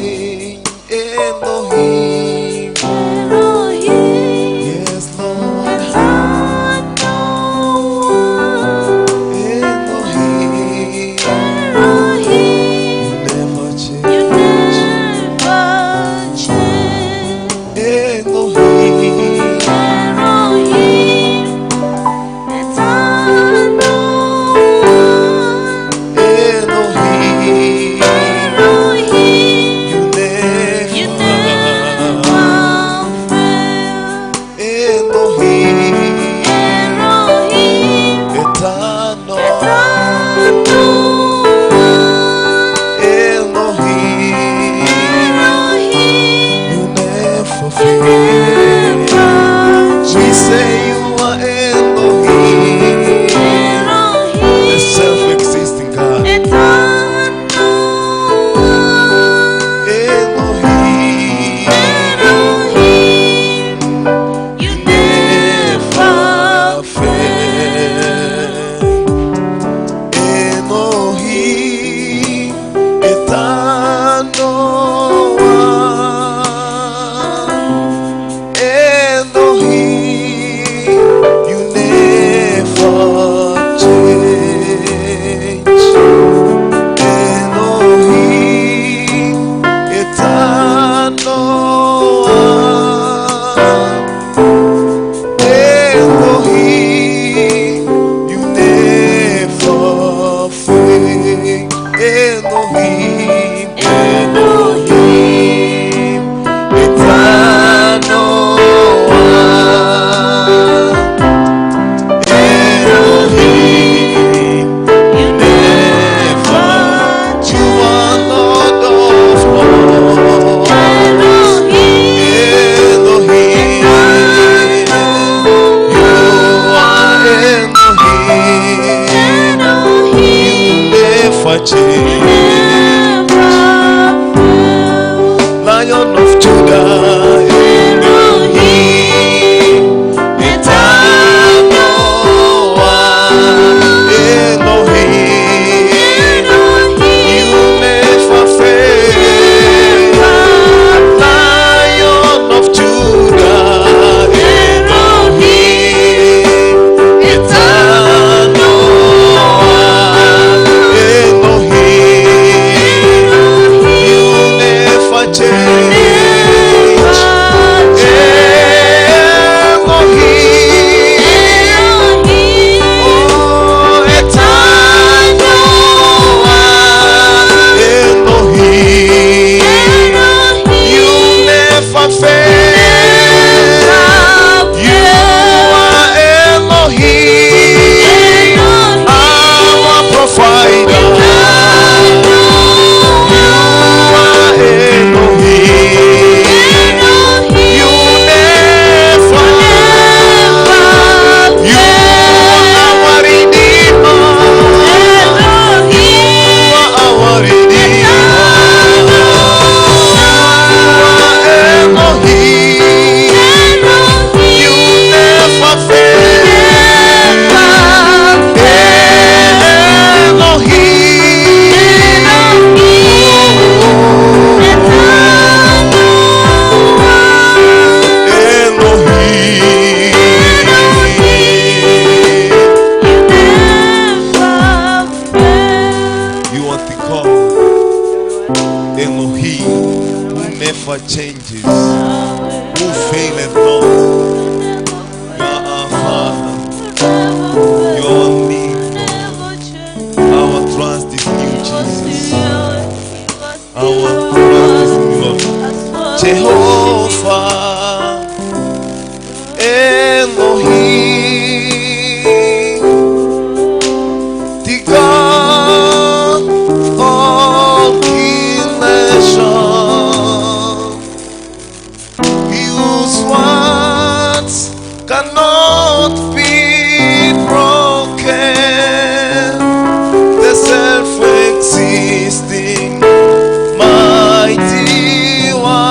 change. Elohim. Elohim. Yes, Lord. Elohim. Elohim. You never change. You never change. Elohim. Elohim. Eternal One. Elohim. Elohim. You You never. never fail. Elohim. Elohim. Eternal. Eternal One. Elohim. Elohim. You never You fail. never We say you are Elohim, the Elohim. self-existing God. Eternal One. Elohim. Elohim. You never fail. Elohim, Eternal One. Elohim, you never change. Elohim, Eternal One. Elohim, you never fail. Elohim, Elohim, Eternal One. Elohim, You never. You are Lord of Lords. Elohim. Elohim, you are Elohim. Elohim. Never change. Never fail. Lion of Judah, Elohim, Eternal One, Elohim, Elohim. you never fail. Lion of Judah, Elohim, Eternal One, Elohim, you never change. Elohim, oh, Eternal One, Elohim, you never fail. You are Elohim, our provider. You are Elohim. You never, you are our Redeemer. You are our Redeemer. You are Elohim. You never fail. Elohim. Elohim. You are the God, Elohim, who never changes, who faileth not. You are our Father. You are our need. Our trust is in you, Jesus. Our trust is in you, Lord. Jehovah Elohim, the God of creation, whose words cannot be broken, the self-existing mighty one.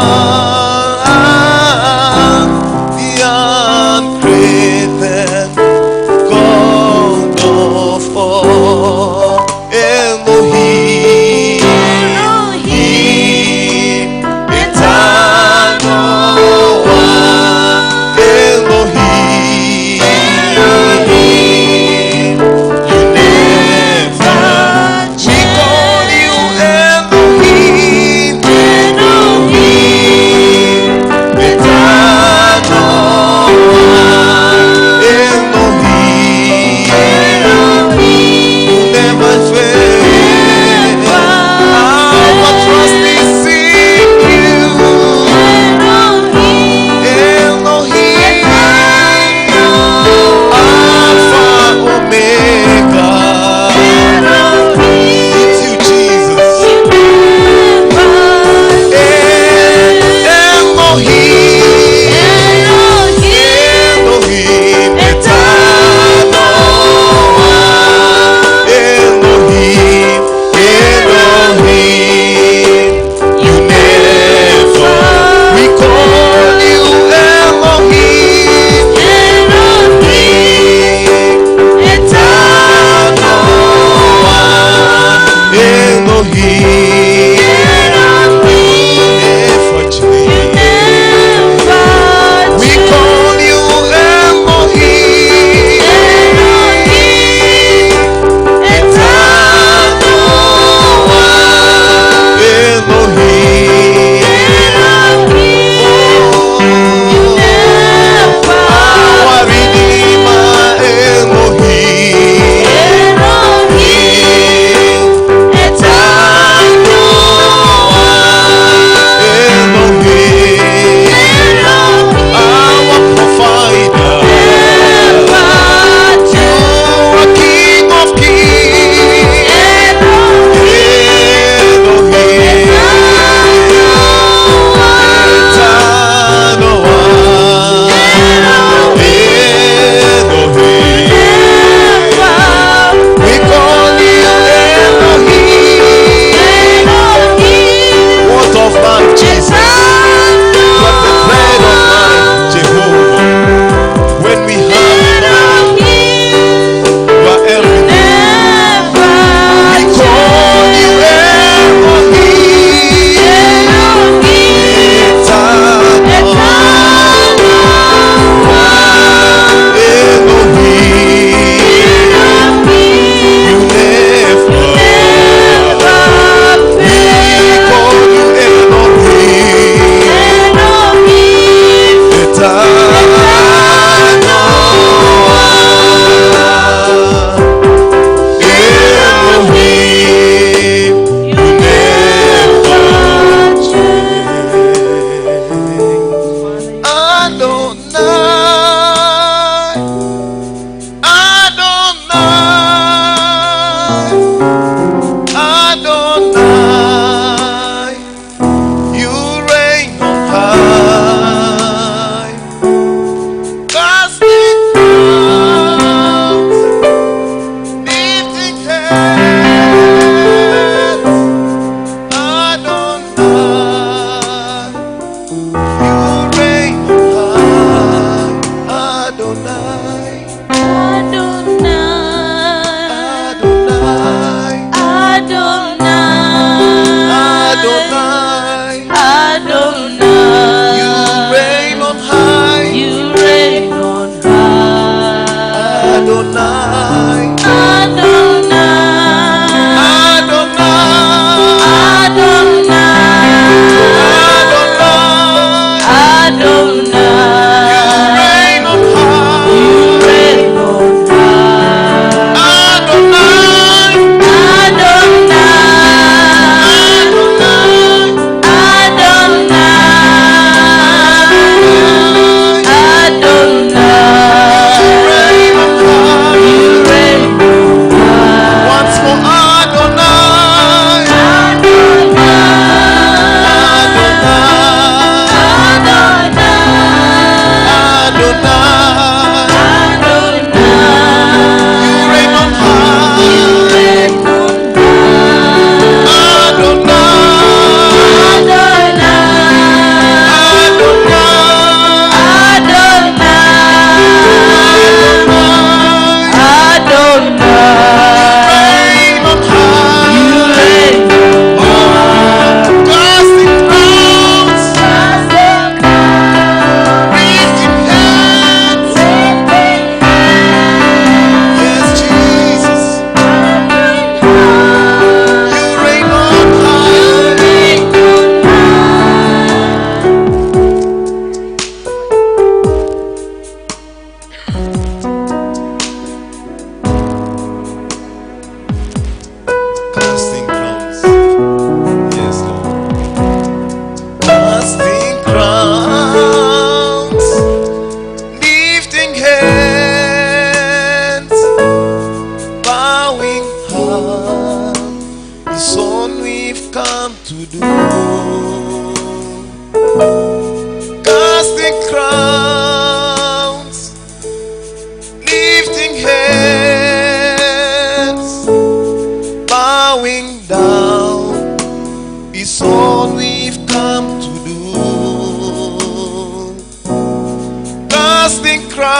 Crowns,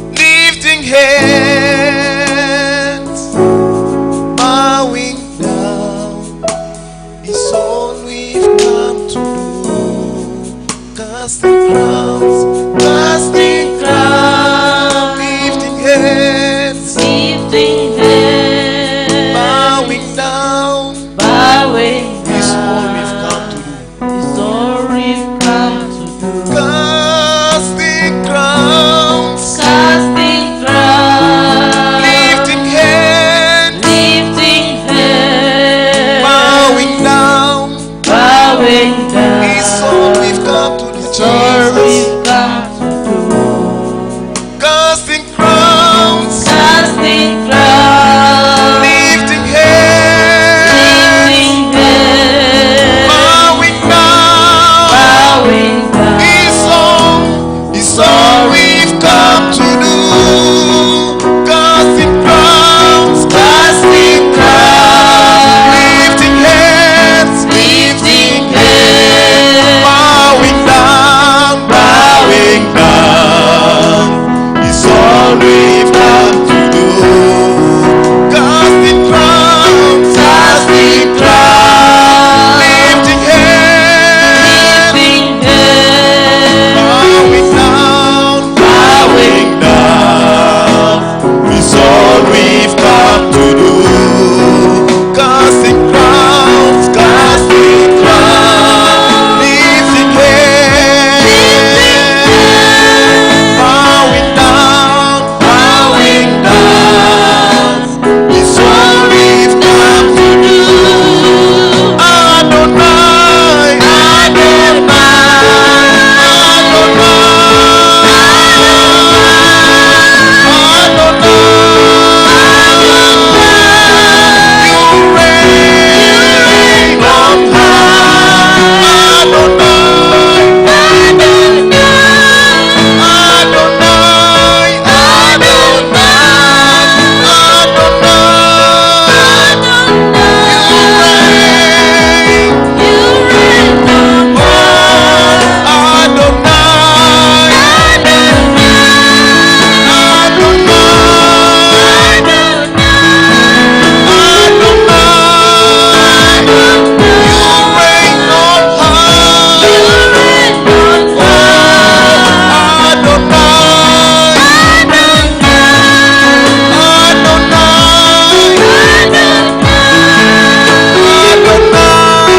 lifting hands, bowing down is all we've come to do. Casting crowns, casting crowns, lifting hands, Lifting hands, bowing down bowing is all we've come to do. Is all we've come to do. Casting crowns, Casting crowns, lifting hands, lifting hands, bowing down bowing down. is all we've come to do. Is all Jesus. we've come to do. Casting crowns, Casting crowns, lifting hands, lifting hands, bowing down bowing down. is all we've come to do. Casting crowns, casting crowns, lifting hands, Lifting hands, bowing down, bowing down is all we've come to do. Casting crowns, casting crowns, lifting hands, lifting hands, bowing down, bowing down is all we've come to do. Casting crowns, casting crowns, lifting hands, bowing down, bowing down is all we've come to do. Adonai, Adonai, Adonai, Adonai, you reign on high. Adonai, Adonai, Adonai, Adonai, you reign. Oh, Adonai, Adonai, Adonai, you reign on high. Oh, Adonai, Adonai, Adonai,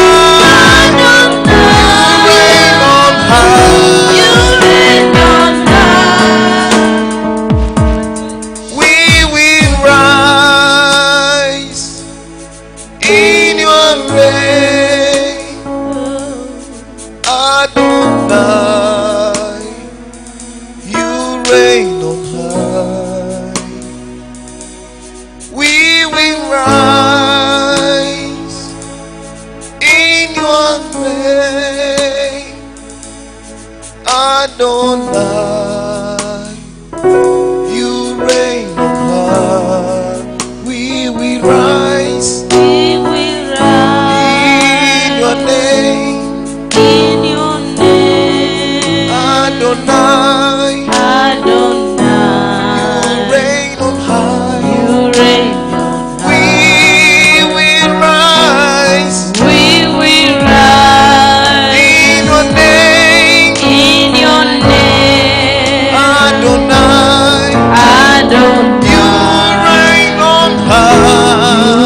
you reign on high. We will rise in your reign, Adonai. You reign on high. We will rise in your reign, Adonai. You reign on high. We will rise We will in your rise name, in your name, Adonai. You Adonai. reign on high. You reign on We high. will rise We will rise in your name, in your name, Adonai. Adonai. You reign on high. You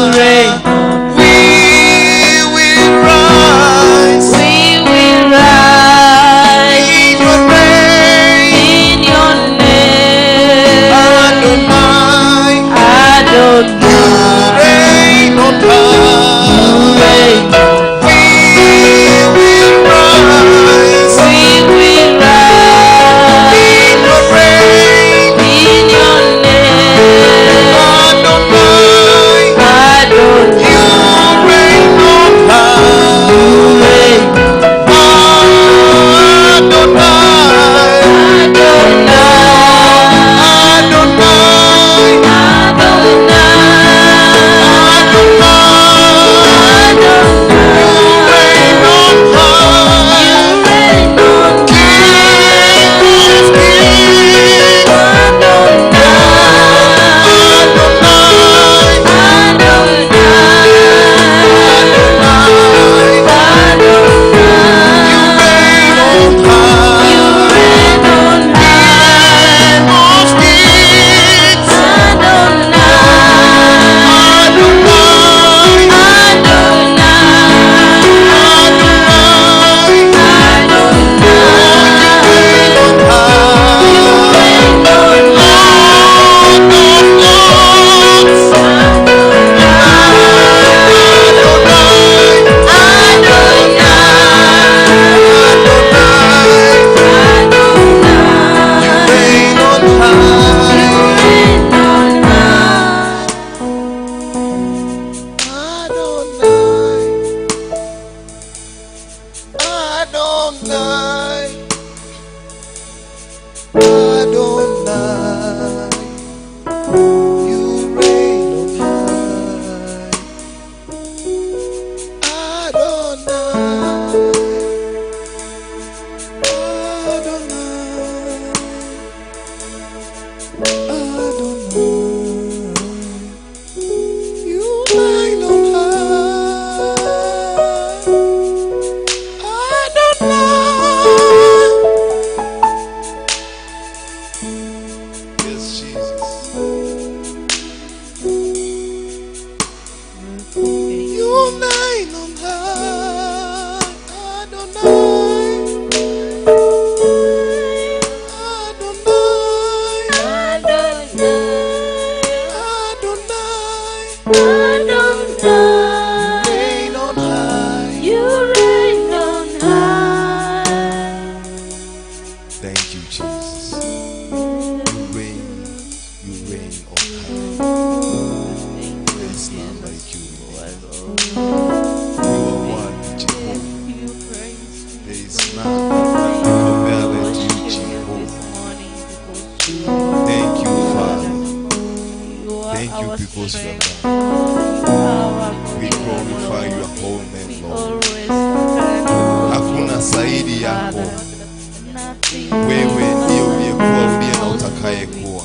Wewe ndiye uliyekuwa, uliye na utakayekuwa.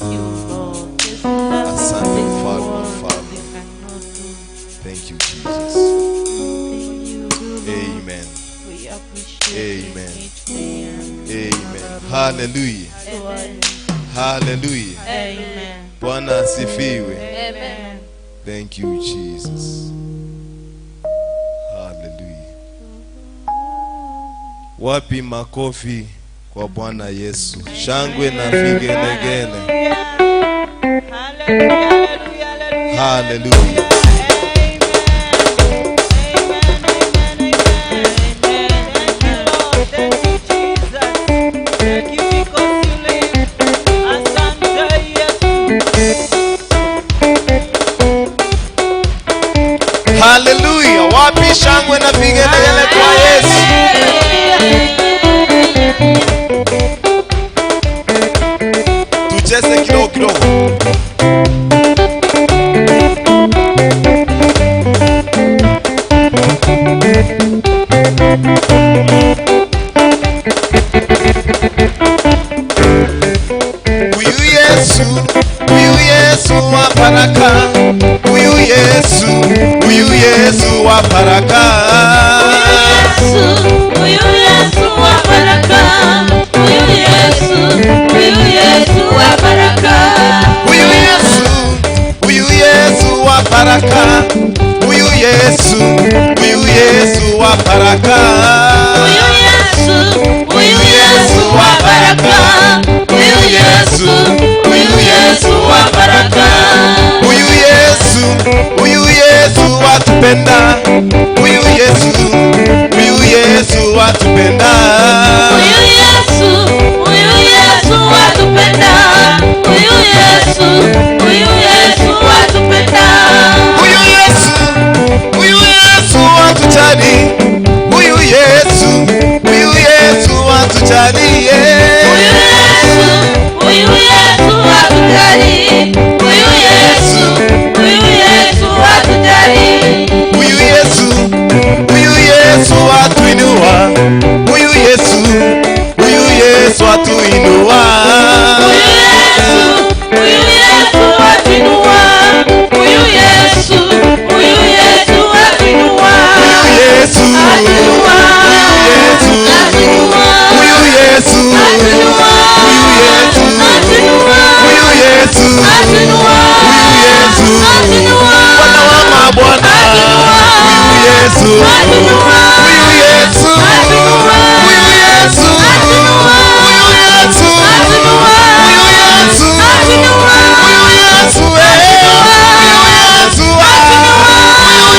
Asante mfalme wa falme. Thank you Jesus. Amen. Amen. Amen. Hallelujah. Hallelujah. Amen. Bwana asifiwe. Amen. Thank you Jesus. Hallelujah. Wapi makofi kwa Bwana Yesu. Shangwe na vigelegele. Hallelujah. Hallelujah. Wapi shangwe na vigelegele kwa Yesu. Tucheze kidogo kidogo. Huyu Yesu wa baraka. Huyu Yesu wa baraka. Huyu Yesu wa baraka. Huyu Yesu wa baraka. Huyu Yesu wa baraka. Huyu Yesu wa baraka. Huyu Yesu wa baraka. Huyu Yesu wa baraka. Huyu Yesu atupenda. Huyu Yesu atupenda. Huyu Yesu atupenda. Huyu Yesu atupenda. Huyu Yesu atujali. Huyu Yesu atujali. Huyu Yesu atujali. Huyu Yesu atujali. Huyu Yesu atuinua. Huyu Yesu atuinua. Huyu Yesu atuinua. Huyu Yesu atuinua. Yesu, Atuinua. Atuinua. Huyu Yesu, Atuinua. Huyu Yesu, Atuinua. Huyu Yesu, Atuinua. Huyu Yesu, Atuinua. Bwana wa mabwana, Huyu Yesu, Atuinua. Huyu Yesu, Atuinua. Huyu Yesu, Atuinua. Huyu Yesu, Atuinua. Huyu Yesu, Atuinua. Huyu Yesu, Huyu Yesu, Huyu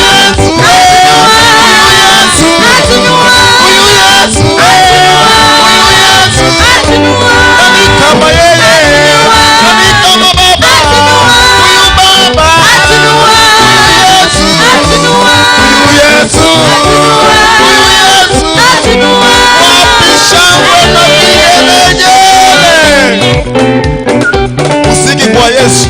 Yesu, Huyu Yesu, Huyu Yesu, Huyu Yesu. Atuinua. Nani kama yeye? Nani kama Baba? Huyu Baba. Huyu Yesu. Huyu Yesu. Huyu Yesu. Wapi shangwe na vigelegele? Muziki kwa Yesu.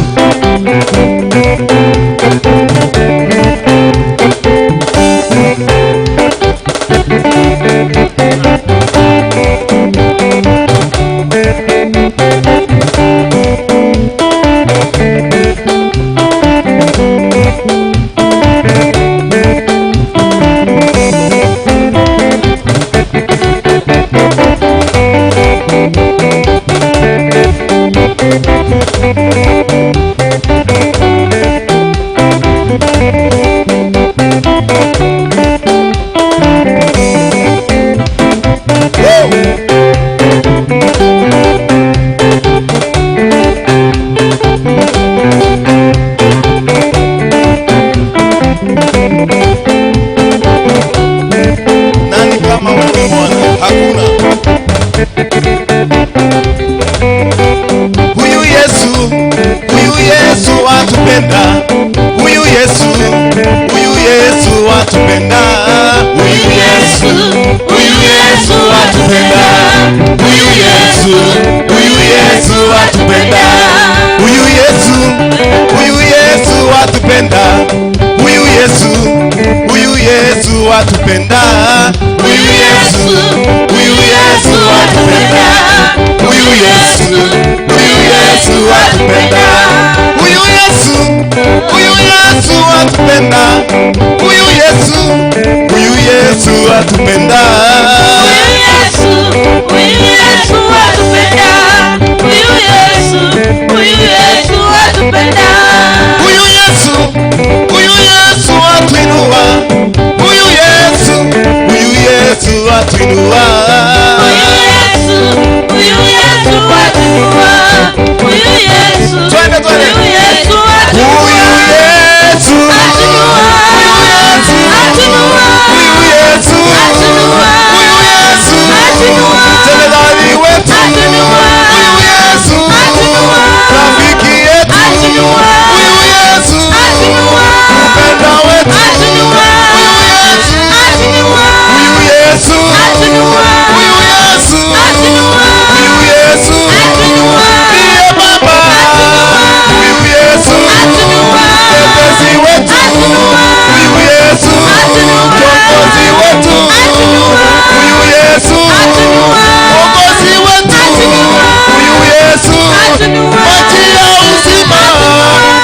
Nani kama wewe Bwana? Hakuna. Huyu Yesu atupenda. Huyu Yesu atupenda. Huyu Yesu, huyu Yesu atupenda. Huyu Yesu, huyu Yesu atupenda. Huyu Yesu, huyu Yesu atupenda. Huyu Yesu, huyu Yesu atupenda. Huyu Yesu, huyu Yesu atupenda. Yesu, huyu Yesu atupenda. Huyu Yesu, huyu Yesu atupenda. Huyu Yesu, huyu Yesu atupenda. Huyu Yesu, huyu Yesu atupenda. Huyu Yesu, huyu Yesu atupenda. Huyu Yesu, huyu Yesu atuinua. Huyu Yesu, huyu Yesu atuinua. Huyu Yesu, huyu Yesu atuinua. Huyu Yesu, Twende, twende. huyu Yesu atuinua. Huyu Yesu, Atuinua. huyu Yesu, Atuinua. huyu Yesu, Atuinua. huyu Yesu, Atuinua. jemedari wetu. Atuinua. Huyu Yesu, Atuinua. rafiki yetu. Atuinua. Huyu Yesu, Atuinua. mpendwa wetu. Atuinua. Huyu Yesu, Atuinua. huyu Yesu, Atuinua. huyu Yesu, Atuinua. huyu Yesu, Atuinua. ndiye Baba. Huyu Yesu, Atuinua. mtetezi wetu. Atuinua. Huyu Yesu, Atuinua. kiongozi wetu. Atuinua. Huyu Yesu, Atuinua. mwokozi wetu. Atuinua. Huyu Yesu, Atuinua. maji ya uzima.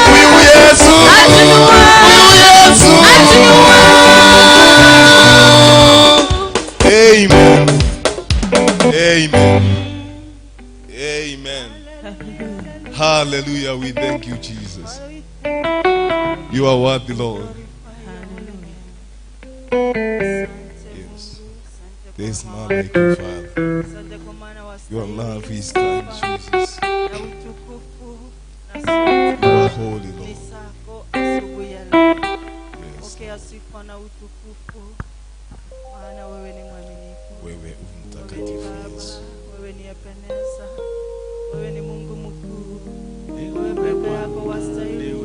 Huyu Yesu, Atuinua. huyu Yesu. Atuinua. Amen. Amen. Amen. Hallelujah. We thank you, Jesus. You are worthy, Lord. Yes. There is none like you, Father. Asante kwa maana Your wastahili love is kind, Jesus. na utukufu na sifa You are holy, ni Lord. zako asubuhi ya leo. Yes. Pokea sifa na utukufu, maana wewe ni mwaminifu. Wewe Wewe ni mtakatifu Baba, Yesu. wewe ni Ebeneza, wewe ni Mungu mkuu. Wewe peke yako wastahili,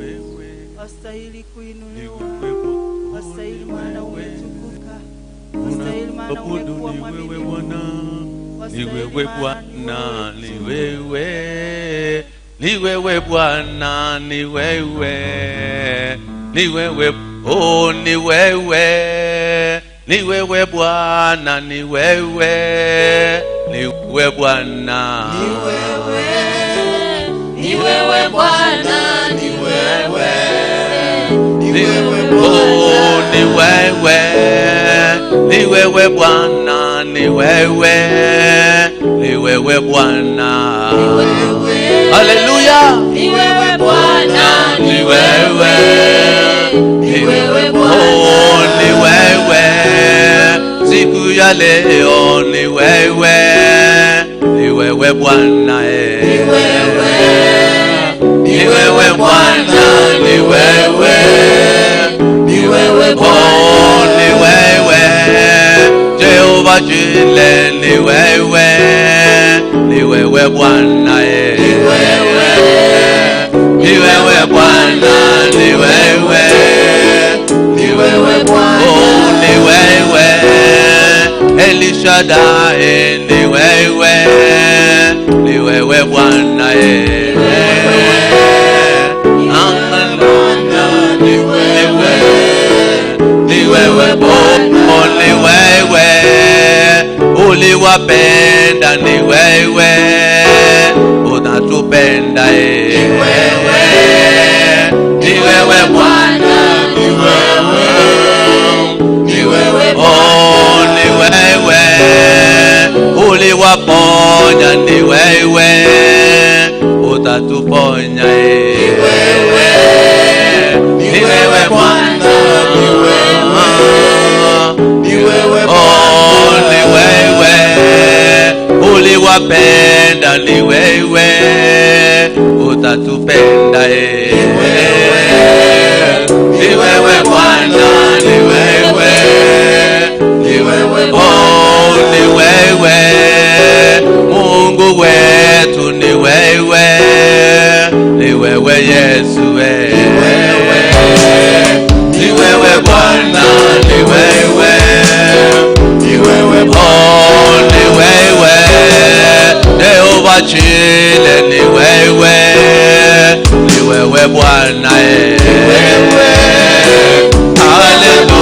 wastahili kuinuliwa, wastahili maana umetukuka, wastahili maana umekuwa mwaminifu, Ni wastahili wewe maana ni Bwana, wewe ni tu. wewe, ni wewe Bwana, ni wewe, ni wewe, oh, ni wewe, ni wewe Bwana, ni wewe, ni wewe Bwana, Ni wewe Bwana, ni wewe, Ni wewe oh, ni wewe, ni wewe Bwana, ni wewe, ni wewe Bwana, haleluya. ni wewe Bwana, Ni wewe, ni wewe Bwana, oh, ni wewe, siku ya leo ni wewe, ni wewe Bwana, eh. Ni wewe Bwana, ni wewe, ni wewe oh, ni wewe, Jehova Jile, ni wewe, ni wewe Bwana, eh. Ni wewe Bwana, ni wewe, ni wewe Bwana, oh, ni wewe, Elishadai, ni wewe, ni wewe Bwana, eh. Bwana, ni wewe, ni wewe, oh, ni wewe, uliwapenda, ni wewe, unatupenda, eh. Ni wewe Bwana, ni wewe, ni wewe oh, ni wewe, uliwaponya, ni wewe, utatuponya, eh. Ni wewe Bwana, Ni wewe. Ni wewe oh, ni wewe, uliwapenda, ni wewe, utatupenda, eh. Ni wewe Bwana, ni wewe, Ni wewe oh, ni wewe, Mungu wetu, ni wewe, ni wewe Yesu, eh. Ni wewe Bwana, ni wewe, Ni wewe oh, ni wewe, Jehova Jile, ni wewe, ni wewe Bwana, eh. Haleluya.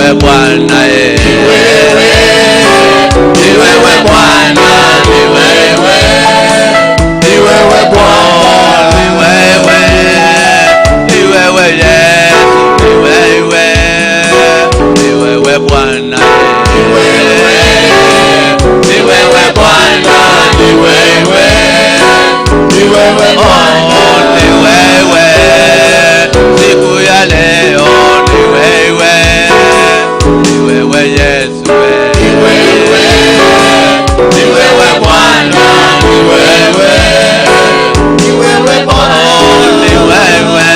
wewe Bwana, ni wewe, ni wewe Bwana, ni wewe, ni wewe Bwana, ni wewe, ni wewe Yesu, ni wewe, ni wewe Bwana, ni wewe, ni wewe Bwana, ni wewe, ni wewe Bwana, ni wewe, siku ya leo ni wewe, ni wewe Yesu, ni wewe, ni wewe Bwana, ni wewe, ni wewe Bwana, ni wewe,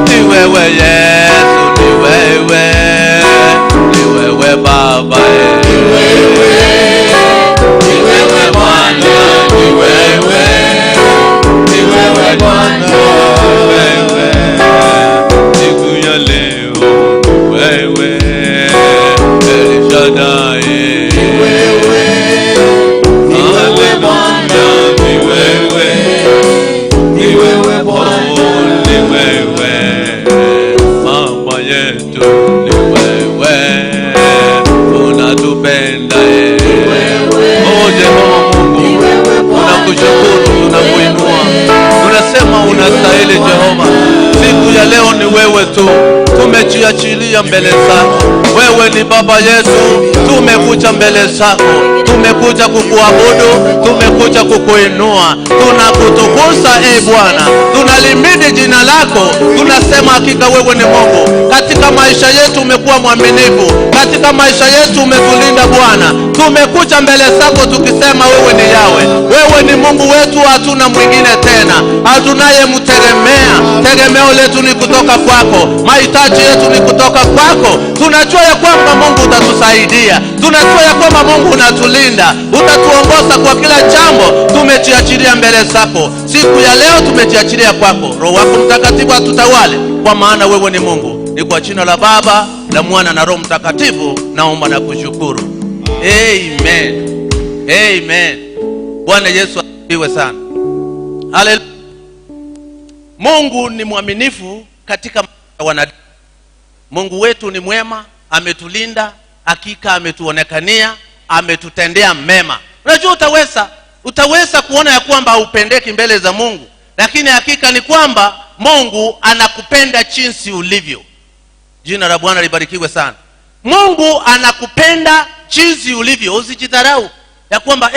ni wewe Yesu, ni wewe, ni wewe Baba, ni wewe, ni wewe Bwana, ni wewe, ni wewe Bwana, wewe, siku ya leo wewe, El Shaddai, ni wewe, ni wewe Bwana, ni wewe, ni wewe Bwana, ni wewe, Mama yetu, ni wewe, unatupenda, ni wewe, oh Jehova Mungu, tunakushukuru, tunakuinua, tunasema unastahili Jehova. Siku ya leo ni wewe tu, tumejiachilia mbele zako. Wewe ni Baba yetu, tumekuja mbele zako, tumekuja kukuabudu, tumekuja kukuinua, tunakutukuza e Bwana, tunalimidi jina lako, tunasema hakika wewe ni Mungu. Katika maisha yetu umekuwa mwaminifu, katika maisha yetu umetulinda Bwana. Tumekuja mbele zako tukisema wewe ni Yawe, wewe ni Mungu wetu, hatuna mwingine tena, hatunayemtegemea. Tegemeo letu ni kutoka kwako, mahitaji yetu ni kutoka kwako. Tunajua ya kwamba Mungu utatusaidia, tunajua ya kwamba Mungu unatulinda, utatuongoza kwa kila jambo. Tumejiachilia mbele zako siku ya leo, tumejiachilia kwako. Roho wako Mtakatifu atutawale, kwa maana wewe ni Mungu. Ni kwa jina la Baba, la Mwana na Roho Mtakatifu naomba na kushukuru. Amen. Amen. Bwana Yesu asifiwe sana. Haleluya. Mungu ni mwaminifu katika wanadamu. Mungu wetu ni mwema, ametulinda, hakika ametuonekania, ametutendea mema. Unajua utaweza kuona ya kwamba haupendeki mbele za Mungu, lakini hakika ni kwamba Mungu anakupenda jinsi ulivyo. Jina la Bwana libarikiwe sana. Mungu anakupenda jinsi ulivyo. Usijidharau ya kwamba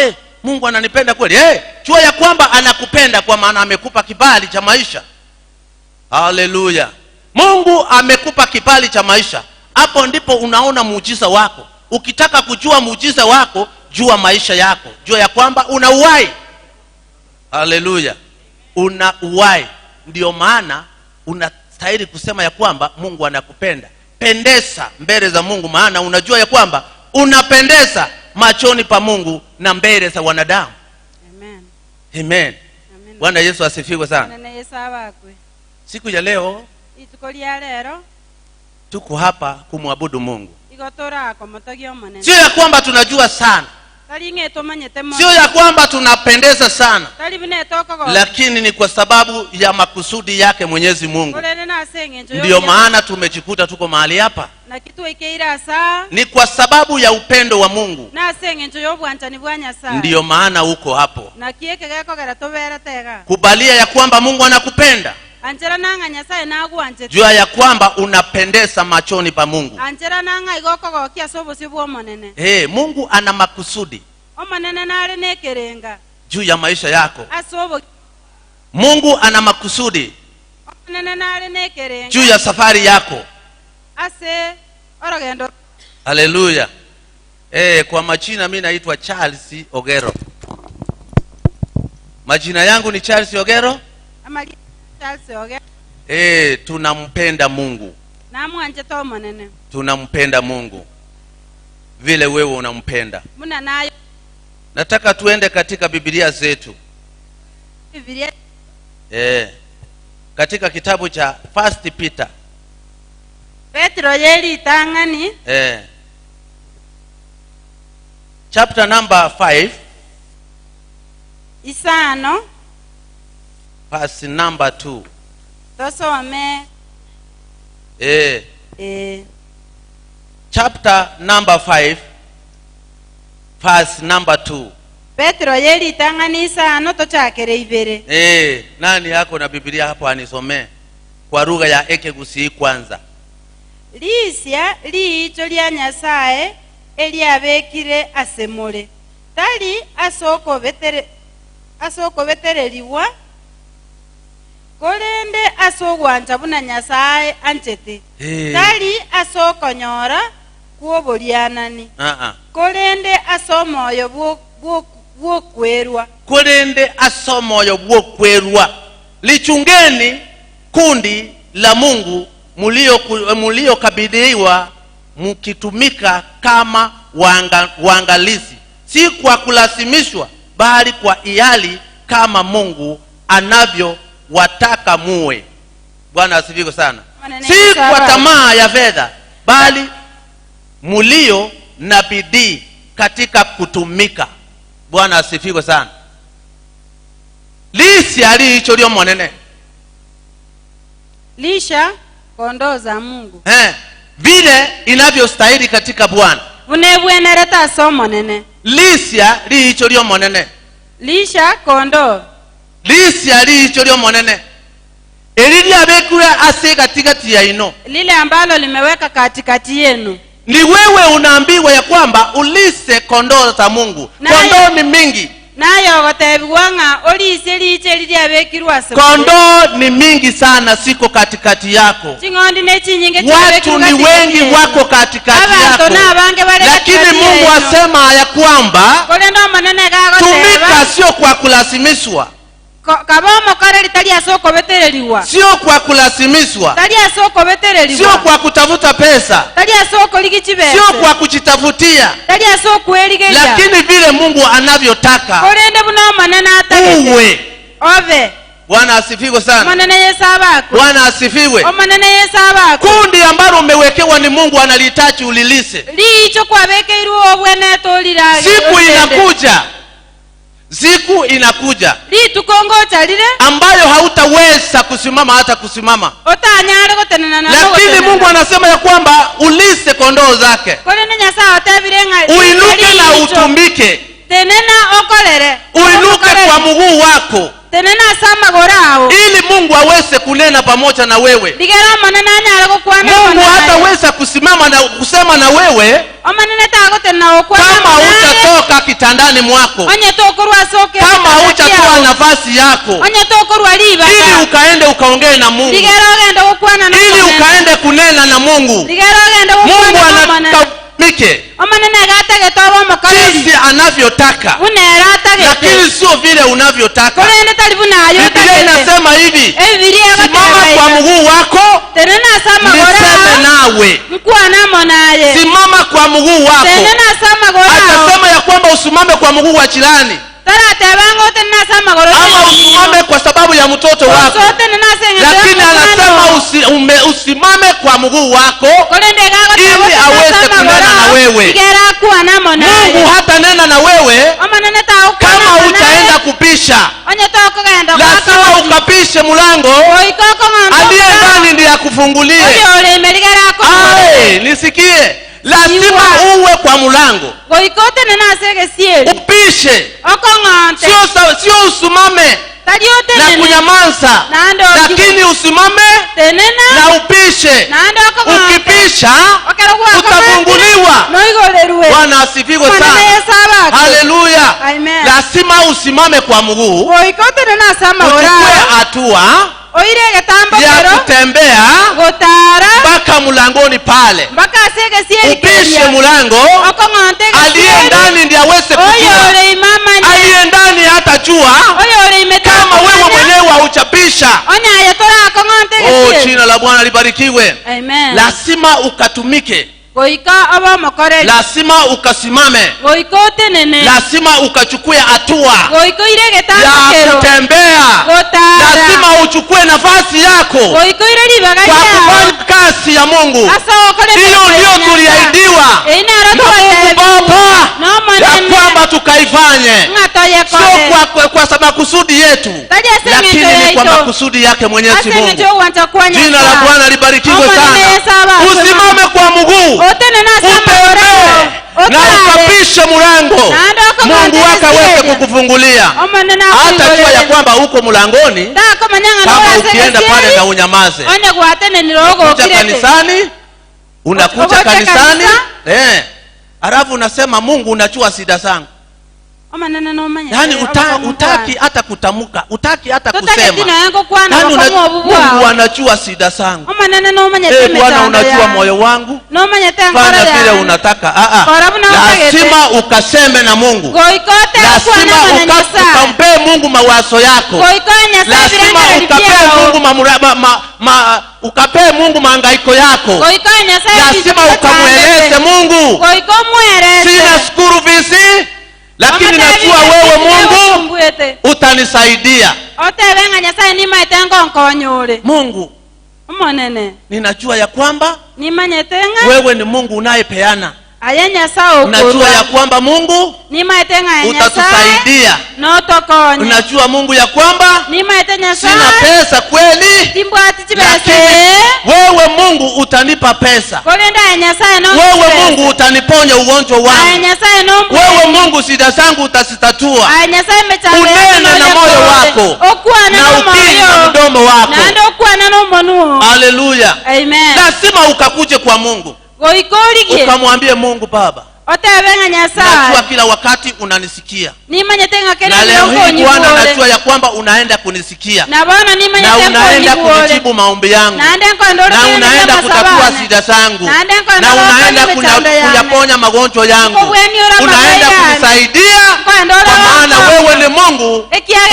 Mungu ananipenda kweli. Jua ya kwamba anakupenda kwa maana amekupa kibali cha maisha. Haleluya. Mungu amekupa kibali cha maisha. Hapo ndipo unaona muujiza wako. Ukitaka kujua muujiza wako, jua maisha yako. Jua ya kwamba una uhai. Haleluya. Una uhai. Ndio maana unastahili kusema ya kwamba Mungu anakupenda. Pendeza mbele za Mungu, maana unajua ya kwamba unapendeza machoni pa Mungu na mbele za wanadamu. Amen. Amen. Bwana Yesu asifiwe sana. Siku ya leo tuko hapa kumwabudu Mungu. Sio ya kwamba tunajua sana, sio ya kwamba tunapendeza sana, lakini ni kwa sababu ya makusudi yake Mwenyezi Mungu. Ndiyo maana tumejikuta tuko mahali hapa. Ni kwa sababu ya upendo wa Mungu. Ndiyo maana uko hapo. Kubalia ya kwamba Mungu anakupenda. Jua ya kwamba unapendeza machoni pa Mungu. Mungu ana makusudi juu ya maisha yako. Mungu ana makusudi juu ya safari yako. Haleluya. Kwa majina mimi naitwa Charles Ogero. Majina yangu ni Charles Ogero. Tunampenda Mungu. Tunampenda Mungu vile wewe unampenda. Nataka tuende katika Biblia zetu. Katika kitabu cha First Peter. Petro yeli tangani. Chapter number 5. Isano. Verse number 2. Tosome. chapter number 5 verse number 2. Petro yelitang'anisa ano tochakere ibere. Nani yako na Biblia hapo anisomee kwa lugha ya Ekegusii kwanza. Lisya liicho lya Nyasaye eliabekire asemole tali asokobetereriwa kolende asogwanja buna Nyasaye anchete. Tali asokonyora kuobolianani. Kolende asomoyo bwokwerwa. Kolende asomoyo bwokwerwa. Lichungeni kundi la Mungu muliokabidhiwa mkitumika kama waangalizi, si kwa kulazimishwa bali kwa hiari kama Mungu anavyo wataka muwe. Bwana asifiwe sana. Si kwa tamaa ya fedha bali mulio na bidii katika kutumika. Bwana asifiwe sana. Lisi ali hicho lyo monene. Lisha kondoo za Mungu. Vile inavyostahili katika Bwana. Unebwenereta somo nene. Lisha li hicho lyo monene. Lisha kondoo. Lisha li hicho lyo monene. Elili abekura ase katikati ya ino. Lile ambalo limeweka katikati yenu. Ni wewe unaambiwa ya kwamba ulise kondoo za Mungu. Kondoo ni mingi. Nayo gotebiwanga olise liche lili abekirwa se. Kondoo ni mingi sana siko katikati yako. Chingondi ne chinyinge. Watu ni wengi wako katikati yako. Lakini Mungu asema ya kwamba tumika sio kwa kulazimishwa. Sio kwa kulazimishwa. Sio kwa kutafuta pesa. Sio kwa kujitafutia. Lakini vile Mungu anavyotaka uwe. Bwana asifiwe sana. Bwana asifiwe. Kundi ambalo umewekewa ni Mungu analihitaji ulilise. Siku inakuja. Siku inakuja ambayo hautaweza kusimama hata kusimama. Lakini Mungu anasema ya kwamba ulise kondoo zake. Uinuke na utumike. Uinuke kwa mguu wako ili Mungu aweze kunena pamoja na wewe. Mungu hataweza kusimama na kusema na wewe kama hutatoka kitandani mwako, kama hutatoa nafasi yako ili ukaende ukaongee na Mungu, ili ukaende kunena na Mungu. Mungu anataka utumike jinsi anavyotaka, lakini sio vile unavyotaka. Biblia inasema hivi, simama kwa mguu wako niseme nawe. Simama kwa mguu wako. Atasema ya kwamba usimame kwa mguu wa jirani, ama usimame kwa sababu ya mtoto wako, lakini anasema usimame kwa mguu wako ili aweze kunena na wewe. Mungu hata nena na wewe kama utaenda kupisha. Lazima ukapishe mlango, aliye ndani ndiye akufungulie. Nisikie. Lazima uwe kwa mlango upishe, sio usimame na kunyamaza, lakini usimame na upishe. Ukipisha utafunguliwa. Bwana asifiwe sana. Haleluya. Lazima usimame kwa mguu, uchukue hatua ya kutembea mpaka mlangoni pale, upishe mlango. Aliye ndani ndiye aweze kujua, aliye ndani hatajua kama wewe mwenyewe hauchapisha. Oh, jina la Bwana libarikiwe. Lazima ukatumike, lazima ukasimame, lazima ukachukue hatua ya kutembea, lazima uchukue nafasi yako kwa kufanya kazi ya Mungu. Hiyo ndio tuliahidiwa na Mungu Baba ya kwamba tukaifanye, sio kwa kwa makusudi yetu, lakini ni kwa makusudi yake Mwenyezi Mungu. Jina la Bwana libarikiwe sana. Usimame kwa mguu, utembee na ukapishe mlango, Mungu wako aweze kukufungulia. Hata jua ya kwamba uko mlangoni, kama ukienda pale na unyamaze. Unakuja kanisani, unakuja kanisani, alafu unasema Mungu unajua shida zangu. Yaani utaki hata kutamuka, utaki hata kusema. Yaani Mungu anajua shida zangu. Bwana unajua moyo wangu. Fanya vile unataka. Lazima ukaseme na Mungu. Lazima ukampe Mungu mawazo yako. Lazima ukape Mungu ukape Mungu mahangaiko yako. Lazima ukamweleze Mungu. Sina school fees, lakini najua wewe Mungu utanisaidia. Mungu, ninajua ya kwamba wewe ni Mungu unayepeana. Najua ya kwamba Mungu utatusaidia. Unajua Mungu ya kwamba sina pesa kweli, lakini wewe Mungu utanipa pesa. Wewe Mungu utaniponya ugonjwa wangu. Wewe Mungu shida zangu utazitatua. Unene na moyo wako na ukiri na mdomo wako. Haleluya. Lazima ukakuje kwa Mungu, ukamwambie Mungu, Baba, najua kila wakati unanisikia, na leo hii Bwana najua ya kwamba unaenda kunisikia, na unaenda kunijibu maombi yangu, na unaenda kutatua shida zangu, na unaenda kuyaponya magonjwa yangu, unaenda kunisaidia, kwa maana wewe ni Mungu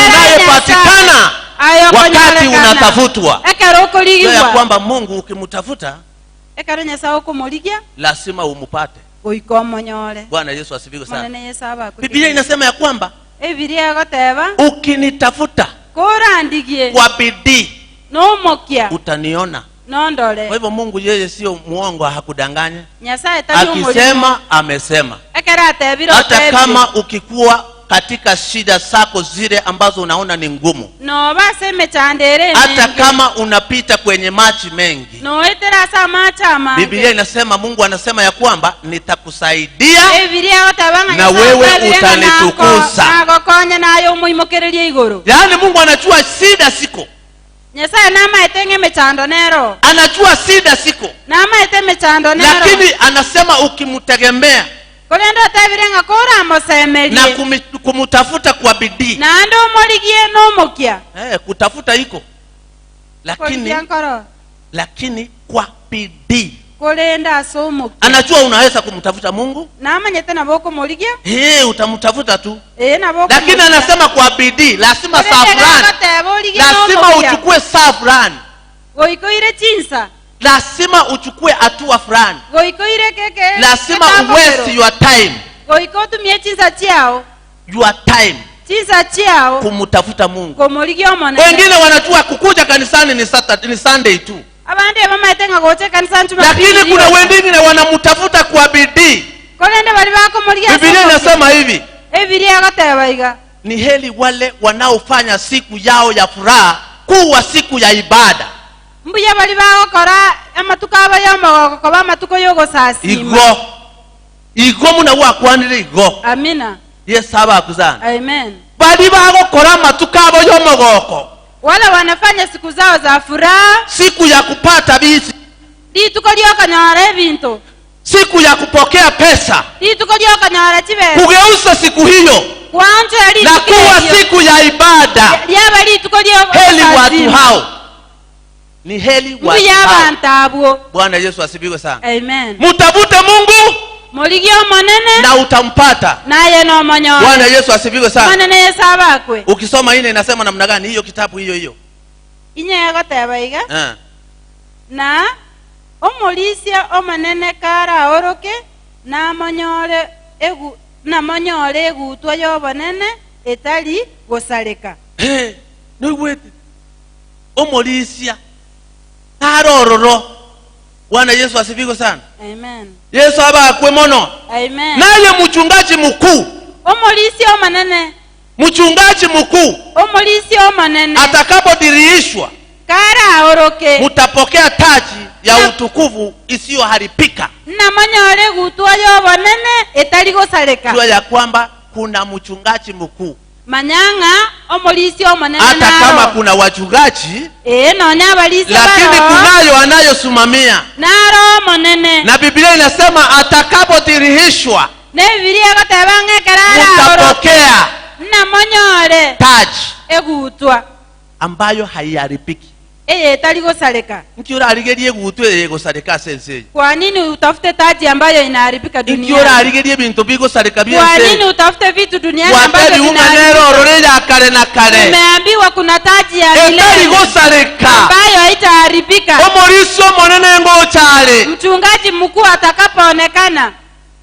unayepatikana wakati unatafutwa. Ya kwamba Mungu ukimtafuta lazima umupate. Bwana Yesu asifiwe sana. Biblia inasema ya kwamba ukinitafuta kwa bidii utaniona. Kwa hivyo Mungu yeye sio muongo, hakudanganya. Akisema amesema. Hata kama ukikuwa katika shida zako zile ambazo unaona ni ngumu, hata kama unapita kwenye maji mengi, Biblia inasema, Mungu anasema ya kwamba nitakusaidia na wewe utanitukuza. Yaani Mungu anajua shida siko, anajua shida siko, lakini anasema ukimtegemea na kumutafuta kwa bidii. Kutafuta iko, lakini kwa bidii. Anajua unaweza kumtafuta Mungu, utamtafuta tu, lakini anasema kwa bidii. Lazima saa fulani, lazima uchukue saa fulani, lazima uchukue hatua fulani, lazima waste your time, your time kumtafuta Mungu. Wengine wanajua kukuja kanisani ni Saturday, ni Sunday tu, lakini kuna wengine wanamtafuta kwa bidii. Biblia inasema hivi, ni heri wale wanaofanya siku yao ya furaha kuwa siku ya ibada. Igo igo muna wakwanire igo. Amina. Yesu abakuzana. Amen. Bali bagokora matukabo yomogoko, wala wanafanya siku zao za furaha, siku ya kupata bisi, siku ya kupokea pesa, kugeuza siku hiyo na kuwa siku ya ibada. Heri watu hao. Ni heri watu hao. Bwana Yesu asifiwe sana. Amen. Mtafute Mungu na utampata. Bwana Yesu asifiwe sana. Ukisoma ine inasema namna gani hiyo kitabu hiyo hiyo? Na omulisia omanene kara oroke na manyore egu na manyore egutwa yobonene etali gosareka. Niwete. Omulisia tarororo. Bwana Yesu asifiwe sana. Amen. Yesu abakwe mono. Amen. Naye mchungaji mkuu omulisia omanene Mchungaji mkuu Omulisi omonene atakapodirishwa, kara oroke, mutapokea taji ya utukufu isiyoharibika. Namanyore gutwa yobonene etari gosareka. Jua ya kwamba kuna mchungaji mkuu. Manyanga omulisi omonene hata kama kuna wachungaji nonya abalisi, lakini kunayo anayosimamia naro monene. Na Biblia inasema atakapodirishwa, ne Biblia goteba ng'ekera mutapokea namanyore taji egutwa ambayo haiharibiki. Etari gosareka. Nkiura arigerie gutwa egosareka sense. Kwa nini utafute taji ambayo inaharibika duniani? Nkiura arigerie bintu bigosareka Kwa byense. nini utafute vitu duniani ambavyo vinaharibika? Orore ya kare na kare. Umeambiwa kuna taji ya milele etari gosareka ambayo haitaharibika. Omoriso monene ngochare. Mchungaji mkuu atakapoonekana,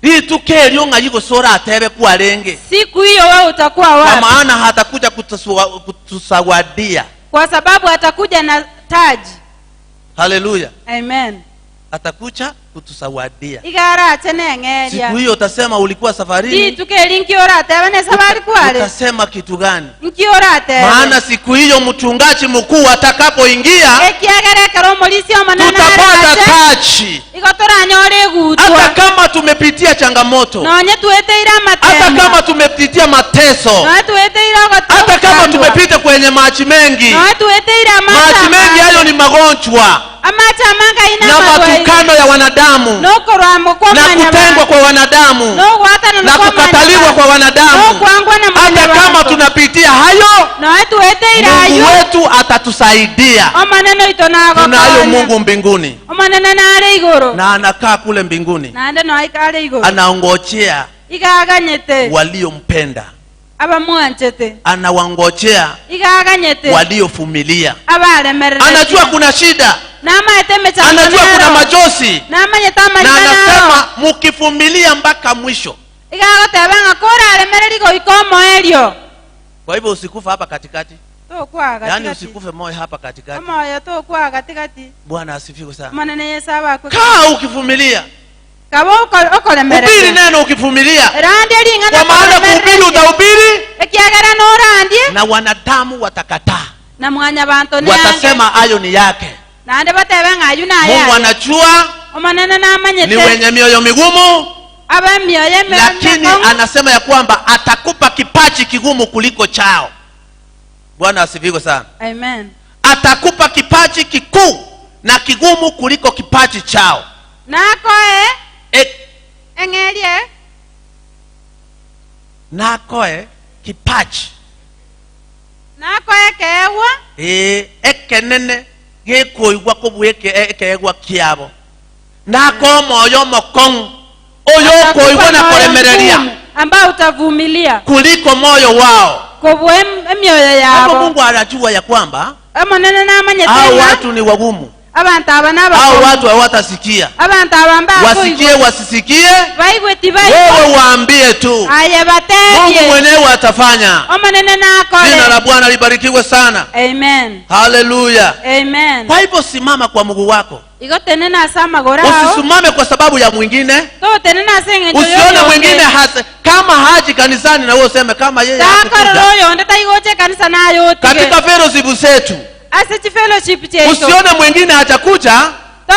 rituke ng'a yigosora atebe kwarenge. Siku hiyo wewe utakuwa wapi? Kwa maana hatakuja kutusawadia. Kwa sababu atakuja na taji. Haleluya. Amen. Atakuja kutusawadia. Igara tenengeria. Siku hiyo utasema ulikuwa safarini. Rituke linkiora atebe safari kwale. Utasema kitu gani? Nkiora atebe. Maana siku hiyo mchungaji mkuu atakapoingia, ekiagere kero molisi omanana, tutapata taji. Igotora nyore gutwa. Hata kama tumepitia changamoto, nonye tueteira matemo, hata kama tumepitia mateso, nonye tueteira hata kama tumepita kwenye maji mengi, nonye tueteira maji mengi hayo ni magonjwa na matukano ya wanadamu, na kutengwa kwa wanadamu, na kukataliwa kwa wanadamu. Hata kama tunapitia hayo, Mungu wetu atatusaidia. Tunayo Mungu mbinguni, na anakaa kule mbinguni, anaongojea waliompenda, anawangojea waliovumilia. Anajua kuna shida, anajua kuna machozi, na anasema mkivumilia mpaka mwisho. Kwa hivyo usikufa hapa katikati. Yaani usikufe moyo hapa katikati. Bwana asifiwe sana. Kaa ukivumilia. Hubiri neno ukivumilia. Kwa maana kuhubiri utahubiri, na wanadamu watakataa, watasema hayo ni yake. Mungu anajua ni wenye mioyo migumu, lakini anasema ya kwamba atakupa kipaji kigumu kuliko chao. Bwana asifiwe sana. Amen. Atakupa kipaji kikuu na kigumu kuliko kipaji chao. Nakoe engelie nakoe kipaji nakoe kewa ekenene gekoigwa kobweke ekeegwa kiabo nako moyo mokong oyo koigwa na koremereria ambao utavumilia kuliko moyo wao kobwe emyoyo yabo. Mungu anajua ya kwamba hao watu ni wagumu. Hao watu hawatasikia. Wasikie wasisikie, wewe waambie tu. Mungu mwenyewe atafanya. Jina la Bwana libarikiwe sana. Amen. Haleluya. Amen. Kwa hivyo simama kwa Mungu wako. Usisimame kwa sababu ya mwingine. Usione mwingine kama haji kanisani na wewe useme kama yeye hakuja. Katika fellowship zetu, usione mwingine hajakuja na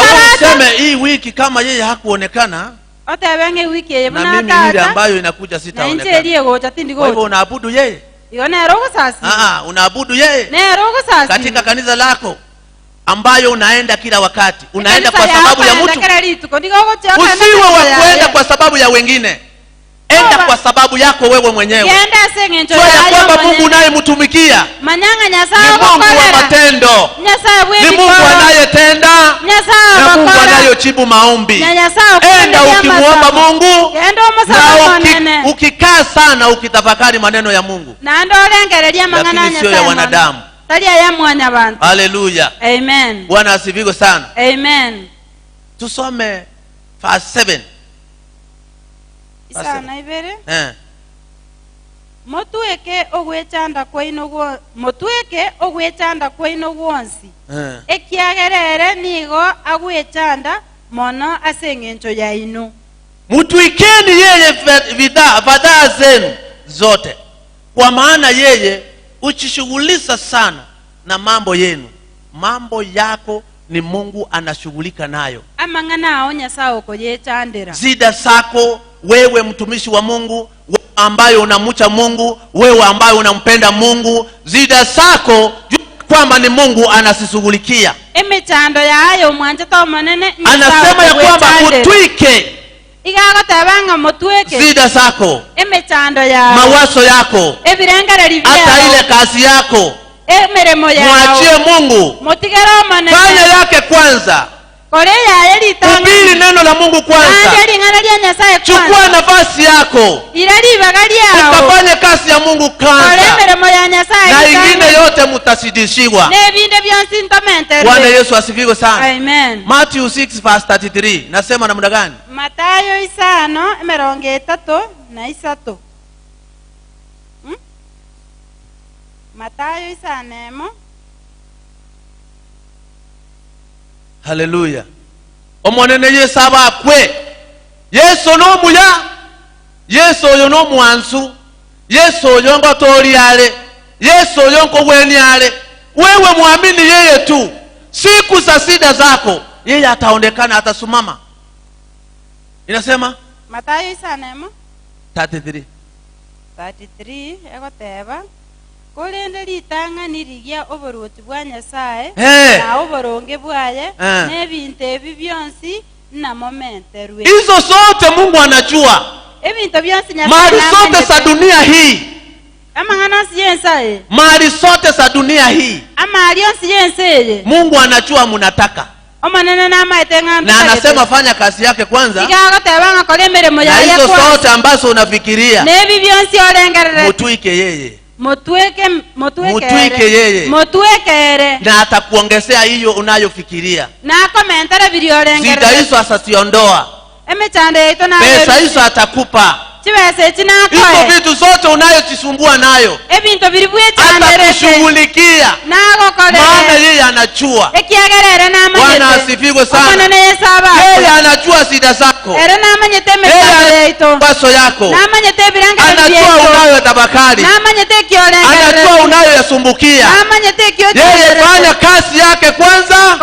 wewe useme hii wiki kama yeye hakuonekana, na mimi ile ambayo inakuja sitaonekana. Kwa hivyo unaabudu yeye. Unaabudu yeye katika kanisa lako ambayo unaenda kila wakati. Unaenda kwa sababu ya mtu. Usiwe wa kuenda kwa sababu ya wengine. Enda kwa sababu yako wewe mwenyewe. Sio ya kwamba Mungu unayemtumikia ni Mungu wa matendo, ni Mungu anayetenda, na Mungu anayojibu maombi. Enda ukimuomba Mungu, na ukikaa sana ukitafakari maneno ya Mungu, lakini sio ya wanadamu. Haleluya. Amen. Bwana asifiwe sana. Amen. Tusome verse 7. Isana ibere. Motueke ogwechanda kwaino motueke ogwechanda kwaino gwonsi. Ekiagerere nigo agwechanda mono ase eng'encho yaino. Mutwikeni yeye fadhaa zenu zote, Kwa maana yeye uchishughulisha sana na mambo yenu. Mambo yako ni Mungu anashughulika nayo. Amang'ana ao Nyasaye okoyechandera. Zida zako wewe mtumishi wa Mungu ambaye unamcha Mungu, wewe ambaye unampenda Mungu, zida zako kwamba ni Mungu anasishughulikia. Emechando yayo mwanjete omonene anasema ya kwamba utwike igagotabanga mutweke zida zako, emechando yao, mawazo yako, ebirengereri byao, hata ile kazi yako, emiremo yao, mwachie Mungu, mutigere omonene, fanya yake kwanza, kore yaye ritanga, hubiri neno la Mungu kwanza, chukua nafasi yako, ukafanye kazi ya Mungu kwanza, na ingine yote mtasidishiwa. Bwana Yesu asifiwe sana. Amen. Matthew 6 verse 33 nasema namna gani? Matayo 5:33. Matayo 5. Haleluya. Omonene Yesu abakwe. Yesu no muya. Yesu oyo no mwansu. Yesu oyo ngotori ale. Yesu oyo nkogweni ale. Wewe muamini yeye tu. Siku za shida zako yeye ataonekana, atasimama. Inasema Matayo 5 33. 33 egoteba kolende litanga nirigia oboroti bwa Nyasaye na oboronge bwaye nebintu ebi byonsi na momenterwe. Hizo zote Mungu anajua. Ebintu byonsi Nyasaye. Mali zote za dunia hii. Amang'ana yensaye. Mali zote za dunia hii. Amali yonsi yensaye. Mungu anajua mnataka. Na anasema fanya kazi yake kwanza. Na hizo zote ambazo unafikiria mutwike yeye. Mutwike yeye. Na atakuongezea hiyo unayofikiria. Zida hizo atasiondoa. Pesa hizo atakupa. Hizo vitu zote unayojisumbua nayo atakushughulikia. Maana yeye anajua. Bwana asifiwe sana. Yeye anajua shida zako. Yeye mawazo yako. Anajua unayotabakari. Anajua unayoyasumbukia. Yeye fanya kazi yake kwanza,